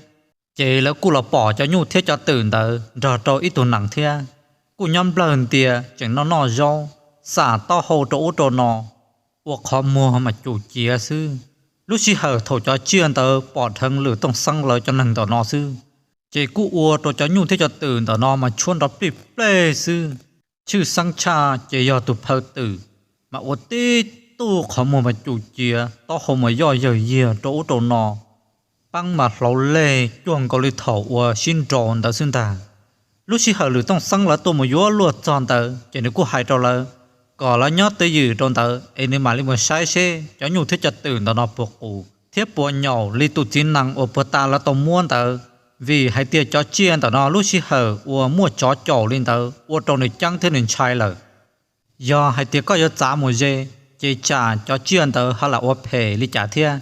Ces lawv kuj los pom cov nyuj thiab cov twm ntawd nrog rau ib tug nees thiab, kuj nyob nplawg ntia tseem noj noj zaub, xam taub hau rau ub rau no, ua qhov muag mas cum ciav xwb. Lub sij hawm thaum cov tsiaj ntawd pom dheev Lwm Tooj Xeeb lawv cov neeg ntawm no xwb, ces kuj ua rau cov nyuj thiab cov twm ntawm no mas tshuab nrov plij plej xwb. Tshwj xeeb tshaj ces yog tus phaw twm, mas ua tib tug qhov muag mas cum ciav, taub hau mas yoj yawg yiag rau ub rau no, peeb mas hlauv leg cuag nkaus li thaum uas sib nraus ntawd xwb ntag. Lub sij hawm Lwm Tooj Xeeb lawv tuaj mus yuav luag txog ntawd ces nws kuj hais rau lawv kom lawv nyob twj ywm rau ntawd es nws mam li mus saib seb cov nyuj thiab cov twm ntawm no puas qus thiab puas nyaum li tus txiv nees uas puag ta lawv tau muab ntawd, vim hais tias cov tsiaj ntawm no lub sij hawm uas muaj tsov caum li ntawd ua rau nws ceeb thiab nws ntshai lawm. Yog hais tias koj yuav txav mus ze, ces tsam cov tsiaj ntawd ho lam ua phem li cas thiab.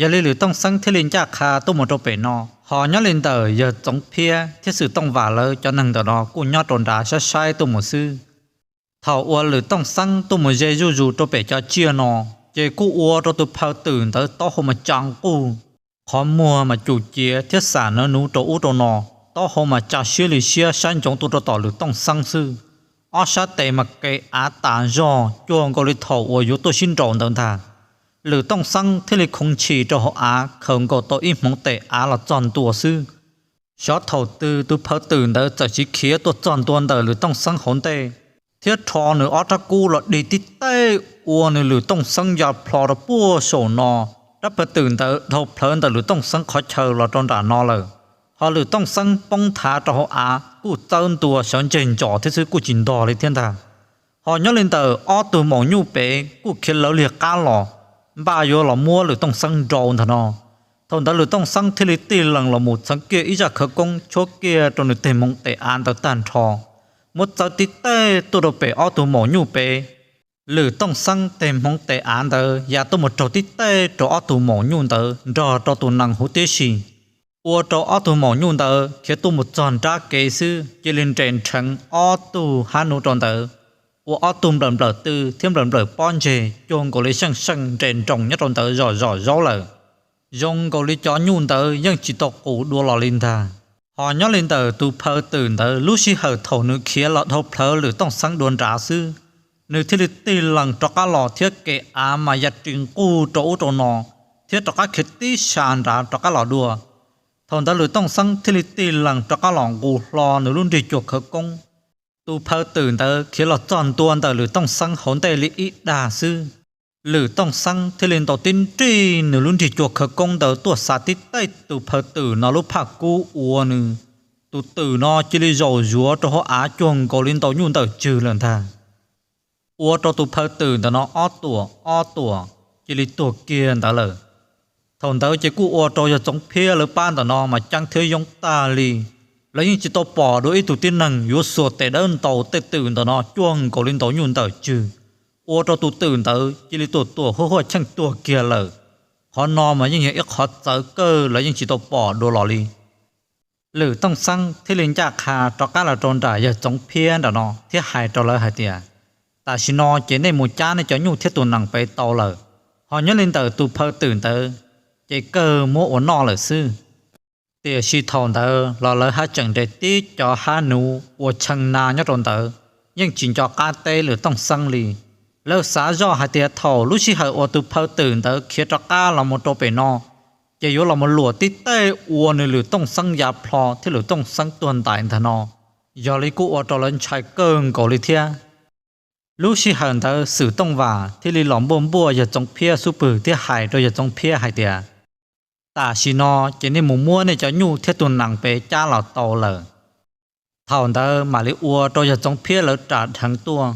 Yog li Lwm Tooj Xeeb thiaj li ncaj qha tuaj mus rau pem no, ho nyob li ntawm yawg Txoov Phiab thiab Xwm Tooj Vam lawv cov neeg ntawm no kuj nyob rau nrad saib saib tuaj mus xwb. Thaum uas Lwm Tooj Xeeb tuaj mus ze zuj zus rau pem cov tsiaj no, ces kuj ua rau tus phaw twm ntawd taub hau mas tsa nquj, qhov muag mas cum ciav thiab xam nawv nuv rau ub rau no, taub hau mas tsa siab li siab saib ntsoov tuaj rau tom Lwm Tooj Xeeb xwb. Ob sab tes mas kev av tas zog cuag nkaus li thaum uas yuav tuaj sib nraus ntawd ntag. Lwm Tooj Xeeb thiaj li khoov ntshis rau hauv av khaws nkaus tau ib hmoov tes av los txog ntua xwb. Xyov thaum twg tus phaw twm ntawd txawm tsiv khiav tuaj txog ntua ntawm Lwm Tooj Xeeb hauv ntej, thiab rho nws ob rab kub los dig tib teg ua nws Lwm Tooj Xeeb ya plho rau puag saum no. Rab phaw twm ntawd dhau plawv ntawm Lwm Tooj Xeeb qhov chaw los rau nram no lawm, ho Lwm Tooj Xeeb poob nthav rau hauv av kuj txawb ntua sawv ntseg ntsos thiab xwb kuj tsis ntog li thiab ntag. Ho nyob li ntawm ob tug maum nyuj pem kuj khiav lawv liag qab los, npaj yuav los muab Lwm Tooj Xeeb nrau ntag no. Thaum ntawd Lwm Tooj Xeeb thiaj li tig lees los mus txheev kiag ib zaj khawv koob tshuab kiag rau nws teg hmoov tes av ntawd tag nrho, muab txawb tib teg tuaj rau pem ob tug maum nyuj pem. Lwm Tooj Xeeb teg hmoov tes av ntawd ya tuaj mus raug tib teg rau ob tug maum nyuj ntawd nrog rau tus nees huv tib si, ua rau ob tug maum nyuj ntawd khiav tuaj mus txog nrab kev xwb cia li nres nrheev ob tug hab nuv rau ntawd, ua ob tug nplawm nplawm tw thiab nplawm nplawm pob ntseg cuag nkaus li seej seej nres nroos nyob rau ntawd zom zom zaub lawm. Zoo nkaus li cov nyuj ntawd yeej tsis tau qus dua los li ntag. Ho nyob li ntawm tus phaw twm ntawd lub sij hawm thaum nws khiav los dhau plawv Lwm Tooj Xeeb dua nrad xwb, nws thiaj li tig lees rov qab los thiab kev av mas ya ris nquj rau ub rau no, thiab rov qab khiav tib sa nrad rov qab los dua. Thaum ntawd Lwm Tooj Xeeb thiaj li tig lees rov qab los nqus hlo nws lub nrig cua khawv koob. Tus phaw twm ntawd khiav los txog ntua ntawm Lwm Tooj Xeeb hauv ntej li ib dag xwb, Lwm Tooj Xeeb thiaj li ntaus tib nrig nws lub nrig cua khawv koob ntawd tuaj xa tib teg tus phaw twm no lub phaj kub ua nws, tus twm no cia li zaum zuav rau hauv av cuag nkaus li ntaus nyuj ntawm tswg lawm ntag. ua rau tus phaw twm ntawm no ob tuam ob tuam cia li tuag kiag ntawd lawm. Thaum ntawd ces kuj ua rau yawg Txoov Phiab lawv pab ntawm no mas ceeb thiab yoob tag li. Lawv yeej tsis tau pom dua ib tug tib neeg yuav xuas tes dawb ntaus tej twm ntawm no cuag nkaus li ntaus nyuj ntawm tswg, ua rau tus twm ntawd cia li tuam tuam huaj huaj cheej tuag kiag lawm. Qhov no mas yeej yog ib qhov txawv kawg, lawv yeej tsis tau pom dua los li. Lwm Tooj Xeeb thiaj li ncaj qha rov qab los rau nram yawg Txoov Phiab nram no thiab hais rau lawv hais tias, tam sim no ces nej mus cab nej cov nyuj thiab tus nees pem tau lawm, ho nyob li ntawm tus phaw twm ntawd ces kawg muab ua noj lawm xwb. Tiam sis thaum ntawd los lawv haj tseem nres tib cov hab nuv ua tshee na nyob rau ntawd, yeej tsis nco qab teb Lwm Tooj Xeeb li. Lawv xav zoj hais tias thaum lub sij hawm uas tus phaw twm ntawd khiav rov qab los mus rau pem no, ces yuav los mus luam tib teg ua nws Lwm Tooj Xeeb ya plho thiab Lwm Tooj Xeeb tuag ntais ntag no. Yog li kuj ua rau lawv ntshai kawg nkaus li thiab. Lub sij hawm ntawd Xwm Tooj Vam thiaj li los npuaj npuaj yawg Txoov Phiab xub pwg thiab hais rau yawg Txoov Phiab hais tias, tam sim no ces nej mus muab nej cov nyuj thiab tus nees pem cab los tau lawm. Thaum ntawd mam li ua rau yawg Txoov Phiab lawv ras dheev tuaj.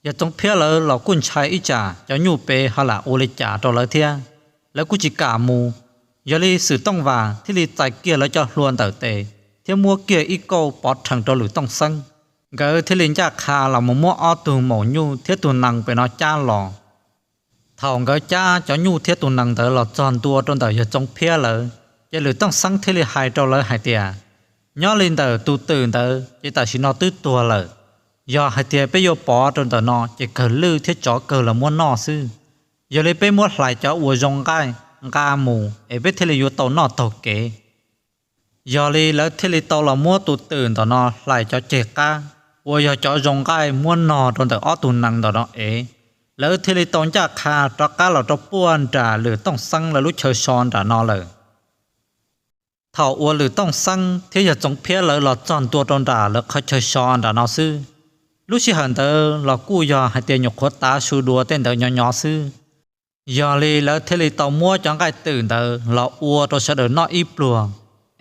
Yawg Txoov Phiab lawv los kuj ntshai ib tsam cov nyuj pem ho lam ua li cas rau lawv thiab, lawv kuj tsis kam mus. Yog li Xwm Tooj Vam thiaj li txais kiag lawv cov hlua ntawm tes thiab muab kiag ib kauj pov rhees rau Lwm Tooj Xeeb. Nkawd thiaj li ncaj qha los mus muab ob tug maum nyuj thiab tus nees pem no cab los. Thaum nkawd cab cov nyuj thiab tus nees ntawd los txog ntua rau ntawm yawg Txoov Phiab lawv, ces Lwm Tooj Xeeb thiaj li hais rau lawv hais tias, nyob li ntawm tus twm ntawd ces tam sim no twb tuag lawm. Yog hais tias peb yuav pov rau ntawm no ces kawg lwj thiab tsov kawg los muab noj xwb. Yog li peb muab hlais cov uas zoo nqaij nqa mus es peb thiaj li yuav tau noj taug kev. Yog li lawv thiaj li tau los muab tus twm ntawm no hlais cov ceg qab uas yog cov zoo nqaij muab nog rau ntawm ob tug nees ntawm no ev. Lawv thiaj li tau ncaj qha rov qab los rau puag nram Lwm Tooj Xeeb lawv lub chaw so nram no lawm. Thaum uas Lwm Tooj Xeeb thiab yawg Txoov Phiab lawv los txog ntua rau nram lawv qhov chaw so nram no xwb, lub sij hawm ntawd los kuj yog hais tias nyuam qhuav tav su dua tej ntawd nyob nyob xwb. Yog li lawv thiaj li tau muab cov nqaij twm ntawd los ua rau sawv daws noj ib pluag,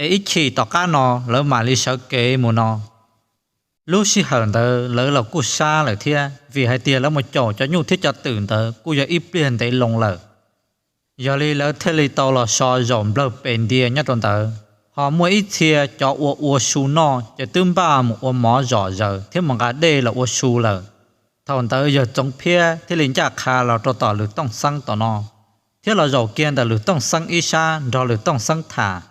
es ib chim tom qab no lawv mam li sawv kev mus no. Lub sij hawm ntawd lawv los kuj sab lawm thiab, vim hais tias lawv mus caum cov nyuj thiab cov twm ntawd kuj yog ib pliag ntev loo lawm. Yog li lawv thiaj li tau los so zaum nplawg pes ntia nyob rau ntawd, ho muaj ib txhia cov uas ua su noj ces twb npaj mus ua mov zom zaws thiab mus nqa dej los ua su lawm. Thaum ntawd yawg Txoov Phiab thiaj li ncaj qha los rau tom Lwm Tooj Xeeb tom no, thiab los zaum kiag ntawm Lwm Tooj Xeeb ib sab nrog Lwm Tooj Xeeb tham.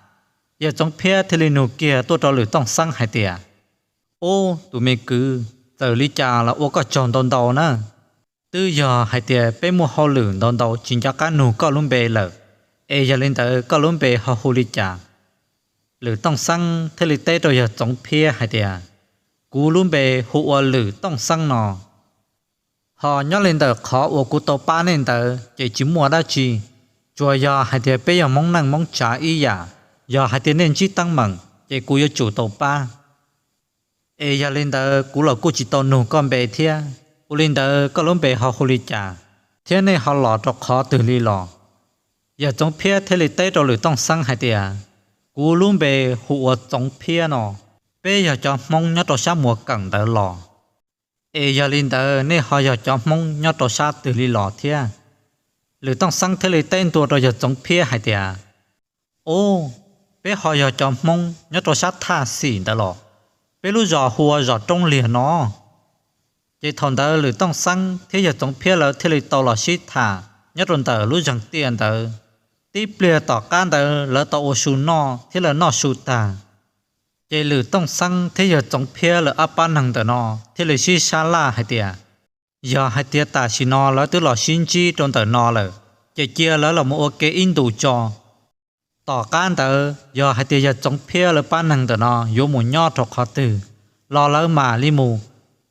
Yawg Txoov Phiab thiaj li nug kiag tuaj rau Lwm Tooj Xeeb hais tias, ub, tus me kwv, txawm li cas los ua koj tsaug ntau ntau na. Twb yog hais tias peb muaj hauj lwm ntau ntau tsis nco qab nug koj lub npe lawm, es yog li ntawd koj lub npe ho hu li cas? Lwm Tooj Xeeb thiaj li teb rau yawg Txoov Phiab hais tias, kuv lub npe hu ua Lwm Tooj Xeeb no. Ho nyob li ntawm qhov uas kuv tau pab nej ntawd ces tsis muaj dab tsi, tsuas yog hais tias peb yog Hmoob neej Hmoob tsav ib yam, yog hais tias nej ntsib teeb meem ces kuv yuav tsum tau pab. Es yog li ntawd kuv los kuj tsis tau nug koj npe thiab, ua li ntawd koj lub npe ho hu li cas, thiab nej ho los rau qhov twg li los? Yawg Txoov Phiab thiaj li teb rau Lwm Tooj Xeeb hais tias, kuv lub npe hu ua Txoov Phiab no, peb yog cov Hmoob nyob rau sab Muas Keem ntawd los. Es yog li ntawd nej ho yog cov Hmoob nyob rau sab twg li los thiab? Lwm Tooj Xeeb thiaj li teb ntua rau yawg Txoov Phiab hais tias, ub, peb ho yog cov Hmoob nyob rau sab Thaj Xim ntawd los, peb lub zos hu ua zos Roob Liag no. Ces thaum ntawd Lwm Tooj Xeeb thiab yawg Txoov Phiab lawv thiaj li tau los sib tham nyob rau ntawm lub zeeg tiaj ntawd. Tib pliag tom qab ntawd lawv tau ua su noj thiab lawv noj su tag, ces Lwm Tooj Xeeb thiab yawg Txoov Phiab lawv ob pab neeg ntawm no thiaj li sib sab laj hais tias, yog hais tias tam sim no lawv twb los sib ntsib rau ntawm no lawm, ces cia lawv los mus ua ke ib ntus tso. Tom qab ntawd yog hais tias yawg Txoov Phiab lawv pab neeg ntawm no yuav mus nyob rau qhov twg los lawv mam li mus,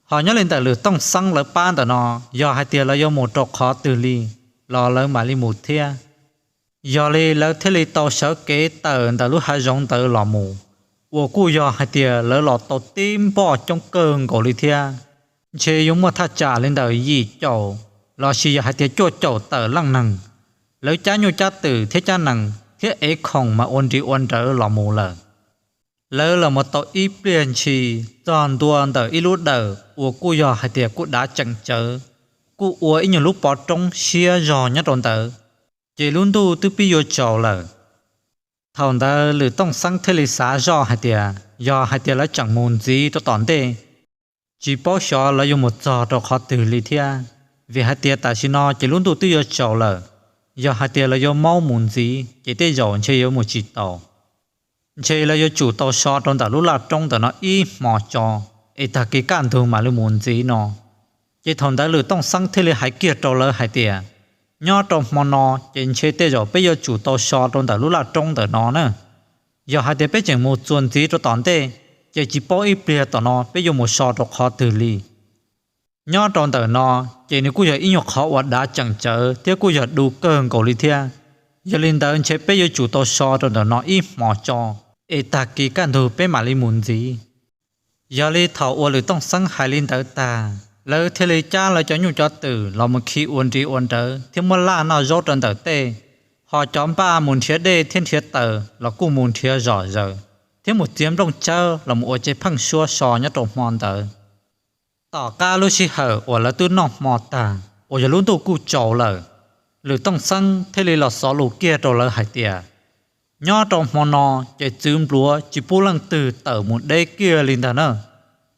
ho nyob li ntawm Lwm Tooj Xeeb lawv pab ntawm no yog hais tias lawv yuav mus rau qhov twg li los lawv mam li mus thiab. Yog li lawv thiaj li tau sawv kev tawm ntawm lub hav zoov ntawd los mus, uas kuj yog hais tias lawv los tau tib npoj coob kawg nkaus li thiab, ntshe yuav muaj thaj tsam li ntawm yim caum lossis yog hais tias cuaj caum tawm leej neeg. Lawv cab nyuj cab twm thiab cab nees thiab ev khoom mas ua nri ua nrawv los mus lawm. Lawv los mus tau ib pliag ntshis txog ntua ntawm ib lub dawm uas kuj yog hais tias kuj dav tseem tsawv, kuj ua ib nyuag lub pov roob siab zog nyob rau ntawd, ces lub ntuj twb pib yuav tsaus lawm. Thaum ntawd Lwm Tooj Xeeb thiaj li xav zoj hais tias yog hais tias lawv tseem mus ntxiv rau tom ntej, tsis paub xyov lawv yuav mus txog rau qhov twg li thiab, vim hais tias tam sim no ces lub ntuj twb yuav tsaus lawm. Yog hais tias lawv yuav maub mus ntxiv ces tej zaum ntshe yuav mus tsis tau. Ntshe lawv yuav tsum tau so rau ntawm lub laj roob ntawm no ib hmo tso, es tag kis kaj ntug mam li mus ntxiv no. Ces thaum ntawd Lwm Tooj Xeeb thiaj li hais kiag rau lawv hais tias, nyob rau hmo no ces ntshe tej zaum peb yuav tsum tau so rau ntawm lub laj roob ntawm no na. Yog hais tias peb tseem mus txuas ntxiv rau tom ntej, ces tsis paub ib pliag tom no peb yuav mus so rau qhov twg li. Nyob rau ntawm no ces nws kuj yog ib nyuag qhov uas dav tseem tsawv thiab kuj yog du kawg nkaus li thiab. Yog li ntawd ntshe peb yuav tsum tau so rau ntawm no ib hmo tso, es tag kis kaj ntug peb mam li mus ntxiv. Yog li thaum uas Lwm Tooj Xeeb hais li ntawd tag, lawv thiaj li cab lawv cov nyuj cov twm los mus khi ua nri ua nrawv thiab muab laj noj zaub rau ntawm tej, ho cov npaj mus nrhiav dej thiab nrhiav taws los kuj mus nrhiav zom zaws, thiab mus txiav nplooj tsawb los mus ua tsev pheeb suab so nyob rau hmo ntawd. Tom qab lub sij hawm uas lawv twb noj hmo tag uas yog lub ntuj kuj tsaus lawm, Lwm Tooj Xeeb thiaj li los xov lus kiag rau lawv hais tias, nyob rau hmo no ces txwv npluav tsis pub leej twg tawm mus deb kiag li ntag na.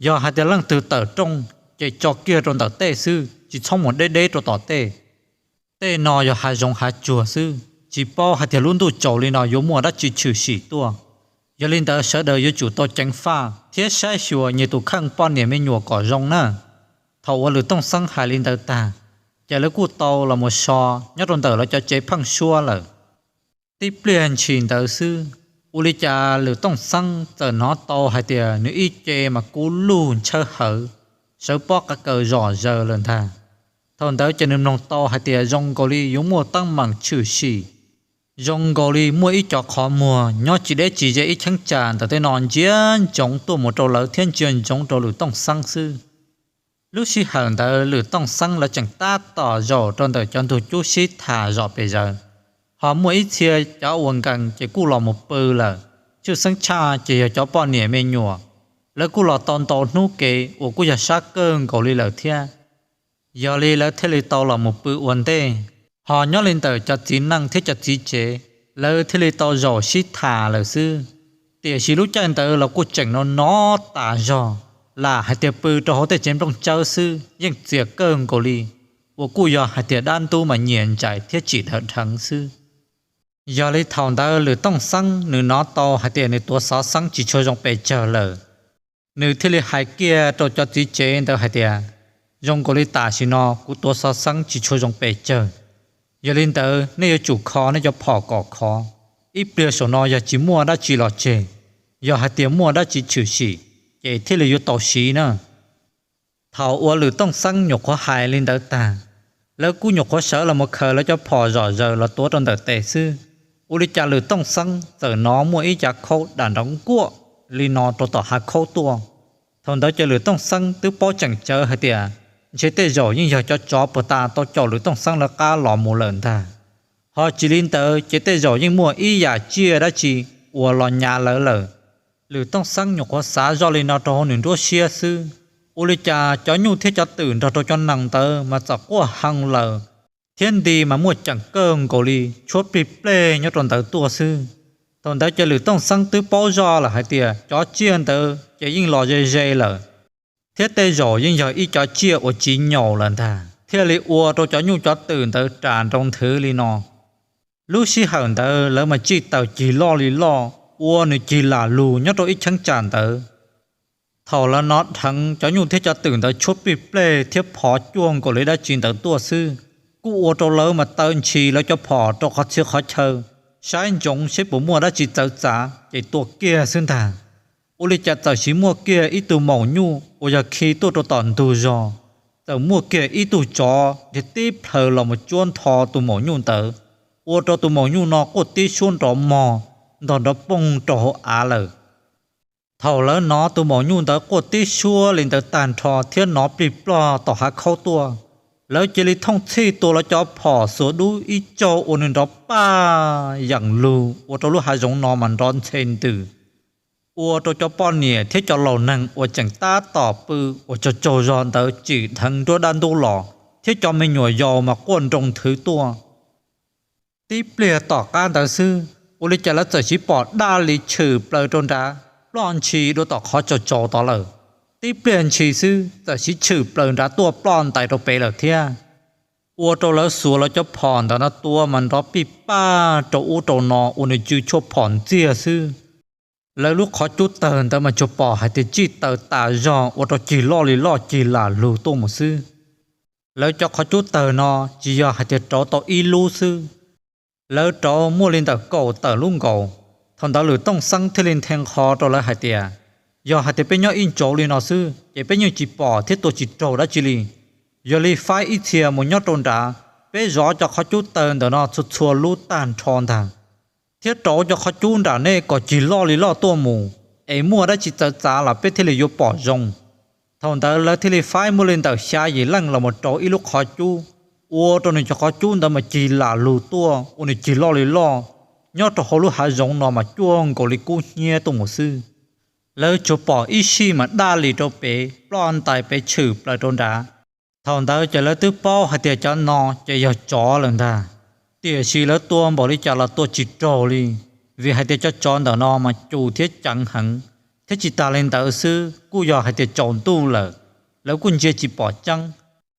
Yog hais tias leej twg tawm rooj ces tso kiag rau ntawm tej xwb, tsis txhob mus deb deb rau tom tej. Tej no yog hav zoov hav tsuag xwb, tsis paub hais tias lub ntuj tsaus li no yuav muaj dab tsi tshwm sim tuaj. Yog li ntawd sawv daws yuav tsum tau ceev faj thiab saib xyuas nyias tus kheej poj niam me nyuam kom zoo na. Thaum uas Lwm Tooj Xeeb hais li ntawd tag, ces lawv kuj tau los mus so nyob rau ntawm lawv cov tsev pheeb suab lawm. Tib pliag ntshis ntawd xwb, ua li cas Lwm Tooj Xeeb txawm hnov tau hais tias nws ib ce mas kub lug ntshawb hawv, sawv pob qa kaws zom zaws lawm ntag. Thaum ntawd ces nws mloog tau hais tias zoo nkaus li yuav muaj teeb meem tshwm sim, zoo nkaus li muaj ib co qhov muag nyob tsis deb tsis ze ib cheeb tsam ntawm tej no ntsia ntsoov tuaj mus rau lawv thiab ntsia ntsoov rau Lwm Tooj Xeeb xwb. Lub sij hawm ntawd Lwm Tooj Xeeb lawv tseem tab tom zaum rau ntawm cov ntug cub sib tham zom pes zaws, ho muaj ib txhia cov uas nkees ces kuj los mus pw lawm, tshwj xeeb tshaj ces yog cov poj niam me nyuam, lawv kuj los tau ntau hnub kev uas kuj yog sab kawg nkaus li lawm thiab. Yog li lawv thiaj li tau los mus pw ua ntej, ho nyob li ntawm cov txiv neej thiab cov txiv tsev, lawv thiaj li tau zaum sib tham lawm xwb. Tiam sis lub caij ntawd los kuj tseem no no tas zog, lam hais tias pw rau hauv tej tsev nplooj tsawb xwb yeej txias kawg nkaus li, uas kuj yog hais tias dab ntub mas nyias ntsais thiab tsim dhawv dheev xwb. Yog li thaum ntawd Lwm Tooj Xeeb nws hnov tau hais tias nws tuav xov xeeb tsis tshua zoo pes tsawg lawm, nws thiaj li hais kiag rau cov txiv tsev ntawd hais tias, zoo nkaus li tam sim no kuv tuav xov xeeb tsis tshua zoo pes tsawg. Yog li ntawd nej yuav tsum kho nej cov phom kom khov, ib pliag saum no yog tsis muaj dab tsi los tseg, yog hais tias muaj dab tsi tshwm sim, ces thiaj li yuav tau siv na. Thaum uas Lwm Tooj Xeeb nyuam qhuav hais li ntawd tag, lawv kuj nyuam qhuav sawv los mus khaws lawv cov phom zom zaws los tuav rau ntawm tes xwb, ua li cas Lwm Tooj Xeeb txawm hnov muaj ib yav khaub dam nrov nkuaj li no rau tom hav khaub tuaj. Thaum ntawd ces Lwm Tooj Xeeb twb paub tseem tsawv hais tias, ntshe tej zaum yeej yog cov tsov puag ta tau caum Lwm Tooj Xeeb lawv qab los mus lawm ntag. Ho tsis li ntawd ces tej zaum yeej muaj ib yam tsiaj dab tsi uas los nyav lawv lawm. Lwm Tooj Xeeb nyuam qhuav xav zoj li no rau hauv nws nruab siab xwb, ua li cas cov nyuj thiab cov twm nrog rau cov nees ntawd mas txawm quaj hee lawm, thiab nti mas muaj ceem kawg nkaus li tshuab plig pleg nyob rau ntawd tuaj xwb. Thaum ntawd ces Lwm Tooj Xeeb twb paub zoj lawm hais tias cov tsiaj ntawd ces yeej los ze ze lawm, thiab tej zaum yeej yog ib cov tsiaj uas tsis nyaum lawm ntag thiaj li ua rau cov nyuj cov twm ntawd ras nroo nthwv li no. Lub sij hawm ntawd lawv mas tsij taws cig loj li loj, ua nws cig lam lug nyob rau ib cheeb tsam ntawd. Thaum lawv hnov dheev cov nyuj thiab cov twm ntawd tshuab plig pleg thiab phov cuag nkaus li dab tsi ntawd tuaj xwb, kuj ua rau lawv mas taw ntshis lawv cov phom rau qhov txhia qhov chaw, saib ntsoov seb puas muaj dab tsi txawv txav ces tua kiag xwb ntag. Ua li cas txawm sis muaj kiag ib tug maum nyuj uas yog khi tuaj rau tom ntug zos, txawm muaj kiag ib tug tsov dhia tib plhaws los mus tsuab ntho tus maum nyuj ntawd, ua rau tus maum nyuj no quaj tib suab nrov mog, ntog nrov poog rau hauv av lawm. Thaum lawv hnov tus maum nyuj ntawd quaj tib suab li ntawd tag nrho thiab hnov plig plog tom hav khaub tuaj, lawv cia li thooj txhij tua lawv cov phom xuas dub ib tsaug ua nws nrov paj yeem lug ua rau lub hav zoov no mas nrov ntxhe ntws, ua rau cov poj niam thiab cov laus neeg uas tseem tab tom pw uas tsaug tsaug zog ntawd tsim dheev nruab dab ntub los, thiab cov me nyuam yaus mas quaj nroo nthwv tuaj. Tib pliag tom qab ntawd xwb, ua li cas lawv txawm siv pom daj li tshwm plaws rau nrad, ploj ntshis dua tom qhov tsaus tsaus tod lawm. Tib pliag ntshis xwb txawm siv tshwm plaws nrad tuaj ploj ntais rau pem lawm thiab. Ua rau lawv xuas lawv cov phom ntawm no tua mas nrov pij paj rau ub rau no ua nws tsw tshuaj phom ntxiag xwb. Lawv lub qhov cub tawg ntawd mas tsuas pom hais tias tsij taws tas zog ua rau cig loj li loj cig lam lug tuaj mus xwb. Lawv cov qhov cub tawg no tsis yog hais tias rauv tau ib lub xwb, lawv rauv muaj li ntawm kaum tawm lub nkaus. Thaum ntawd Lwm Tooj Xeeb thiaj li nthe nqho rau lawv hais tias, yog hais tias peb nyob ib ntsauv li no xwb ces peb yeej tsis pom thiab tua tsis raug dab tsi li. Yog li faib ib txhia mus nyob rau nrad, peb zov cov qhov cub tawg ntawm no txhua txhua lub tag nrho ntag, thiab rauv cov qhov cub nram nej kom cig loj li loj tuaj mus, es muaj dab tsi txawv txav los peb thiaj li yuav pom zoo. Thaum ntawd lawv thiaj li faib muaj li ntawm xya yim leej los mus rauv ib lub qhov cub, ua rau nws cov qhov cub ntawd mas cig lam lug tuaj ua nws cig loj li loj, nyob rau hauv lub hav zoov no mas cuag nkaus li kub hnyiab tuaj mus xwb. Lawv tsuas pom ib sij mas daj li rau pem ploj ntais pem tshwm plaws rau nrad. Thaum ntawd ces lawv twb paub hais tias cov no ces yog tsov lawm ntag, tiam sis lawv tua npaum li cas los tua tsis raug li, vim hais tias cov tsov ntawm no mas cus thiab ceev heev, thiab tsis tas li ntawd xwb kuj yog hais tias tsaus ntuj lawm, lawv kuj ntsia tsis pom tseeb,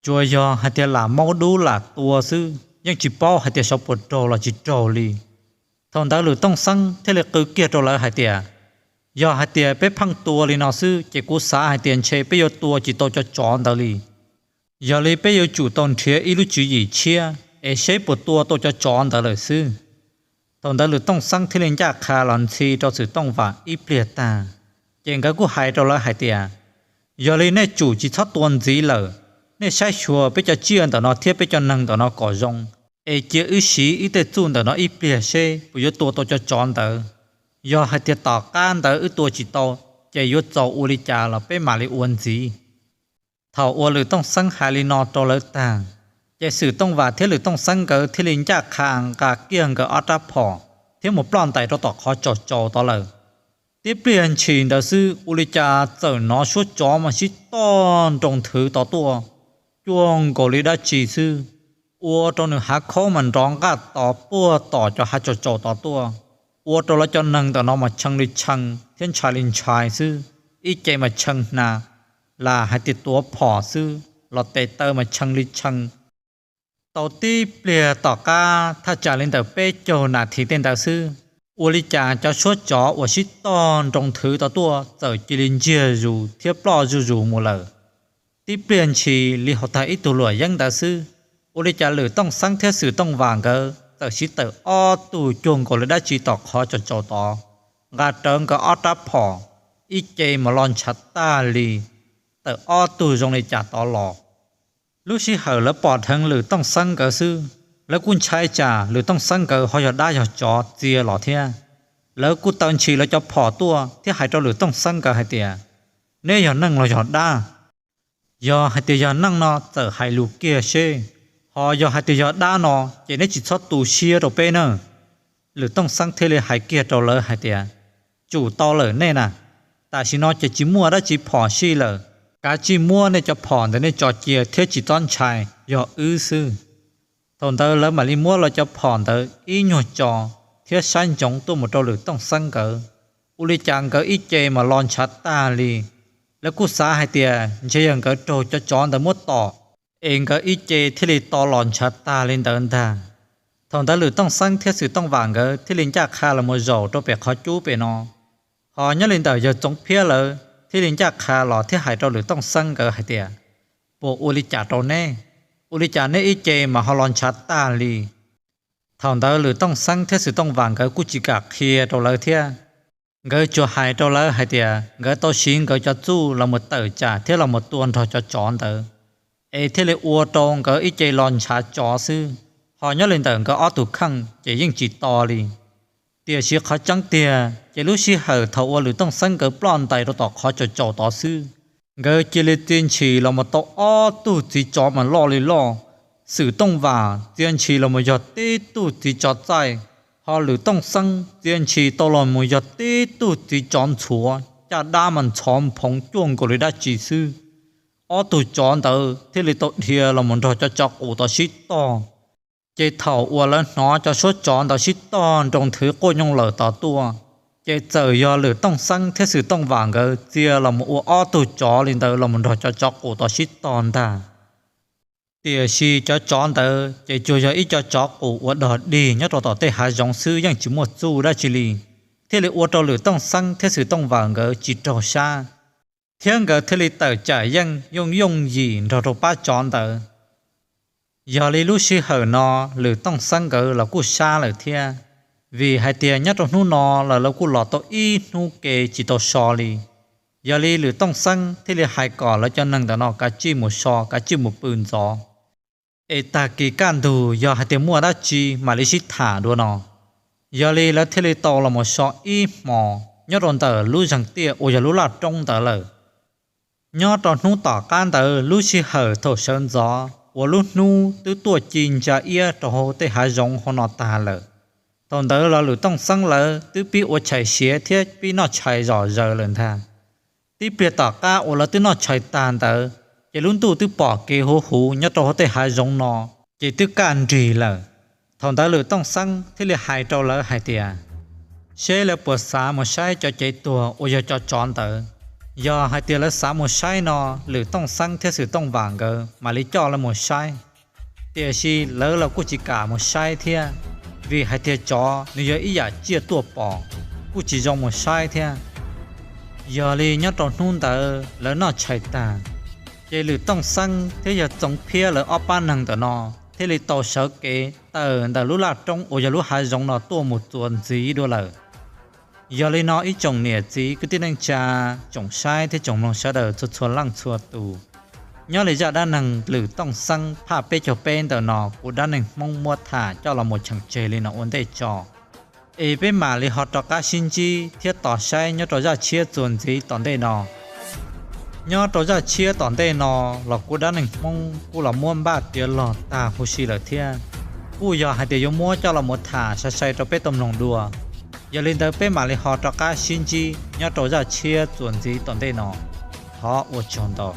tsuas yog hais tias lam maub dub lam tua xwb yeej tsis paub hais tias xyov puas raug los tsis raug li. Thaum ntawd Lwm Tooj Xeeb thiaj li qw kiag rau lawv hais tias, yog hais tias peb pheej tua li no xwb ces kuv xav hais tias ntshe peb yuav tua tsis tau cov tsov ntawd li. Yog li peb yuav tsum tau nrhiav ib lub tswv yim tshiab es seb puas tua tau cov tsov ntawd lawm xwb. Thaum ntawd Lwm Tooj Xeeb thiaj li ncaj qha los ntxhi rau Xwm Tooj Vam ib pliag tag, ces nkawd kuj hais rau lawv hais tias, yog li nej tsum tsis txhob tua ntxiv lawm, nej saib xyuas peb cov tsiaj ntawm no thiab peb cov neeg ntawm no kom zoo, es cia wb siv wb tej txuj ntawm no ib pliag seb puas yuav tua tau cov tsov ntawd. Yog hais tias tom qab ntawd wb tua tsis tau, ces yuav txaus ua li cas los peb mam li ua ntxiv. Thaum uas Lwm Tooj Xeeb hais li no rau lawv tag, ces Xwm Tooj Vam thiab Lwm Tooj Xeeb nkawd thiaj li ncaj qha nqa kiag nkawd ob rab phom thiab mus ploj ntais rau tom qhov tsaus tsaus tod lawm. Tib pliag ntshis ntawd xwb ua li cas txawm hnov suab tsov mas sib toj nroo nthwv tod tuaj, cuag nkaus li dab tsi xwb, ua rau nws hav khaub mas nrov nqaj tod puag tom cov hav tsaus tsaus tod tuaj, ua rau lawv cov neeg ntawm no mas tshee li tshee thiab ntshai li ntshai xwb, ib ce mas tshee hna, lam hais tias tuav phom xwb los tes taw mas tshee li tshee. Tau tib pliag tom qab thaj tsam li ntawm peb caug nas this tej ntawd xwb, ua li cas cov suab tsov uas sib toj nroo nthwv tod tuaj txawm cia li ntsiag zus thiab ploj zuj zus mus lawm. Tib pliag ntshis li hauv tag ib tug luam yeeb ntawd xwb, ua li cas Lwm Tooj Xeeb thiab Xwm Tooj Vam nkawd txawm siv tawm ob tug cuag nkaus li dab tsi tom qhov tsaus tsaus tod, nqa rawv nkawd ob rab phom, ib ce mas los ntshav tag li, tawm ob tug zoo li cas tod los. Lub sij hawm lawv pom dheev Lwm Tooj Xeeb nkawd xwb, lawv kuj ntshai tsam Lwm Tooj Xeeb nkawd ho yog dab yog tsov txia los thiab. Lawv kuj taw ntshis lawv cov phom tuaj thiab hais rau Lwm Tooj Xeeb nkawd hais tias, neb yog neeg los yog dab? Yog hais tias yog neeg no txawm hais lus kiag seb, ho yog hais tias yog dab no ces neb tsis txhob tu siab rau peb na. Lwm Tooj Xeeb thiaj li hais kiag rau lawv hais tias, tsum tau lawm nej na, tam sim no ces tsis muaj dab tsi phom sij lawm, kav tsij muab nej cov phom ntawd nej tso cia thiab tsis txhob ntshai, yog wb xwb. Thaum ntawd lawv mam li muab lawv cov phom ntawd ib nyuag tso thiab saib ntsoov tuaj mus rau Lwm Tooj Xeeb nkawd, ua li cas nkawd ib ce mas los ntshav tag li. Lawv kuj xav hais tias ntshe yog nkawd raug cov tsov ntawd muab tom, es nkawd ib ce thiaj li to los ntshav tag li ntawd ntag. Thaum ntawd Lwm Tooj Xeeb thiab Xwm Tooj Vam nkawd thiaj li ncaj qha los mus zaum rau pem qhov cub pem no. Ho nyob li ntawm yawg Txoov Phiab lawv thiaj li ncaj qha los thiab hais rau Lwm Tooj Xeeb nkawd hais tias, puas ua li cas rau neb? Ua li cas neb ib ce mas ho los ntshav tag li? Thaum ntawd Lwm Tooj Xeeb thiab Xwm Tooj Vam nkawd kuj tsis kam qhia rau lawv thiab. Nkawd tsuas hais rau lawv hais tias nkawd tau siv nkawd cov txuj los mus tawm tsam thiab los mus tua nrog cov tsov ntawd, es thiaj li ua rau nkawd ib ce los ntshav tsov xwb, ho nyob li ntawm nkawd ob tug kheej ces yeej tsis to li. Tiam sis qhov tseeb tiag ces lub sij hawm thaum uas Lwm Tooj Xeeb nkawd ploj ntais rau tom qhov tsaus tsaus tod xwb, nkawd cia li txia ntshis los mus tau ob tug txiv tsov mas loj li loj. Xwm Tooj Vam txia ntshis los mus yog tib tug txiv tsov txaij, ho Lwm Tooj Xeeb txia ntshis tau los mus yog tib tug txiv tsov ntxhuav, caj dab mas ntxhov nphoov cuaj nkaus li dab tsi xwb. ob tug tsov ntawd thiaj li tau dhia los mus nrog cov tsov qus tod sib tog. Ces thaum uas lawv hnov cov suab tsov ntawd sib tog nroo nthwv quaj nyooj lawm tod tuaj, ces txawm yog Lwm Tooj Xeeb thiab Xwm Tooj Vam nkawd txia los mus ua ob tug tsov li ntawd los mus nrog cov tsov qus tod sib tog ntag. Tiam sis cov tsov ntawd ces tsuas yog ib co tsov qus uas dog dig nyob rau tom tej hav zoov xwb, yeej tsis muaj txuj dab tsi li, thiaj li ua rau Lwm Tooj Xeeb thiab Xwm Tooj Vam nkawd tsis raug sab, thiab nkawd thiaj li tawm tsam yeej yooj yooj yim nrog rau pab tsov ntawd. Yog li lub sij hawm no Lwm Tooj Xeeb nkawd los kuj sab lawm thiab, vim hais tias nyob rau hnub no lawv kuj los tau ib hnub ke tsis tau so li. Yog li Lwm Tooj Xeeb thiaj li hais kom lawv cov neeg ntawm no kav tsij mus so, kav tsij mus pw ntxov, es tag kis kaj ntug yog hais tias muaj dab tsi mam li sib tham dua no. Yog li lawv thiaj li tau los mus so ib hmos nyob rau ntawm lub zeeg tiaj uas yog lub laj roob ntawd lawm. Nyob rau hnub tom qab ntawd lub sij hawm thaum sawv ntxov uas lub hnub twb tuaj ci ntsa iab rau hauv tej hav zoov hauv no tag lawm, thaum ntawd los Lwm Tooj Xeeb lawv twb pib ua tshais siav thiab pib noj tshais zom zaws lawm ntag. Tib pliag tom qab uas lawv twb noj tshais tag ntawd, ces lub ntuj twb pom kev huv huv nyob rau hauv tej hav zoov no, ces twb kaj nrig lawm. Thaum ntawd Lwm Tooj Xeeb thiaj li hais rau lawv hais tias, seb lawv puas xav mus saib cov cev tuag uas yog cov tsov ntawd. Yog hais tias lawv xav mus saib no, Lwm Tooj Xeeb thiab Xwm Tooj Vam nkawd mam li coj lawv mus saib. Tiam sis lawv los kuj tsis kam mus saib thiab, vim hais tias tsov nws yog ib yam tsiaj tuaj pom, kuj tsis zoo mus saib thiab. Yog li nyob rau hnub ntawd lawv noj tshais tag, ces Lwm Tooj Xeeb thiab yawg Txoov Phiab lawv ob pab neeg ntawm no thiaj li tau sawv kev tawm ntawm lub laj roob uas yog lub hav zoov no tuaj mus txuas ntxiv dua lawm. Yog li no ib tsoom niam txiv kwv tij neej tsa, tsoom saib thiab tsoom mloog sawv daws txhua txhua leej txhua tus, nyob li zaj dab neeg Lwm Tooj Xeeb phaj peb caug peb ntawm no kuv Dab Neeg Hmoob muab tham coj los mus cheem tseg li no ua ntej tso. Es peb mam li ho rov qab sib ntsib thiab tos saib nyob rau zaj tshiab txuas ntxiv tom ntej no. Nyob rau zaj tshiab tom ntej no los kuv Dab Neeg Hmoob kuj los muab npaj tiav log tag huv si lawm thiab, kuj yog hais tias yuav muab coj los mus tham sai sai rau peb tau mloog dua. Yog li ntawd peb mam li ho rov qab sib ntsib nyob rau zaj tshiab txuas ntxiv tom ntej no. Thov ua tsaug ntau.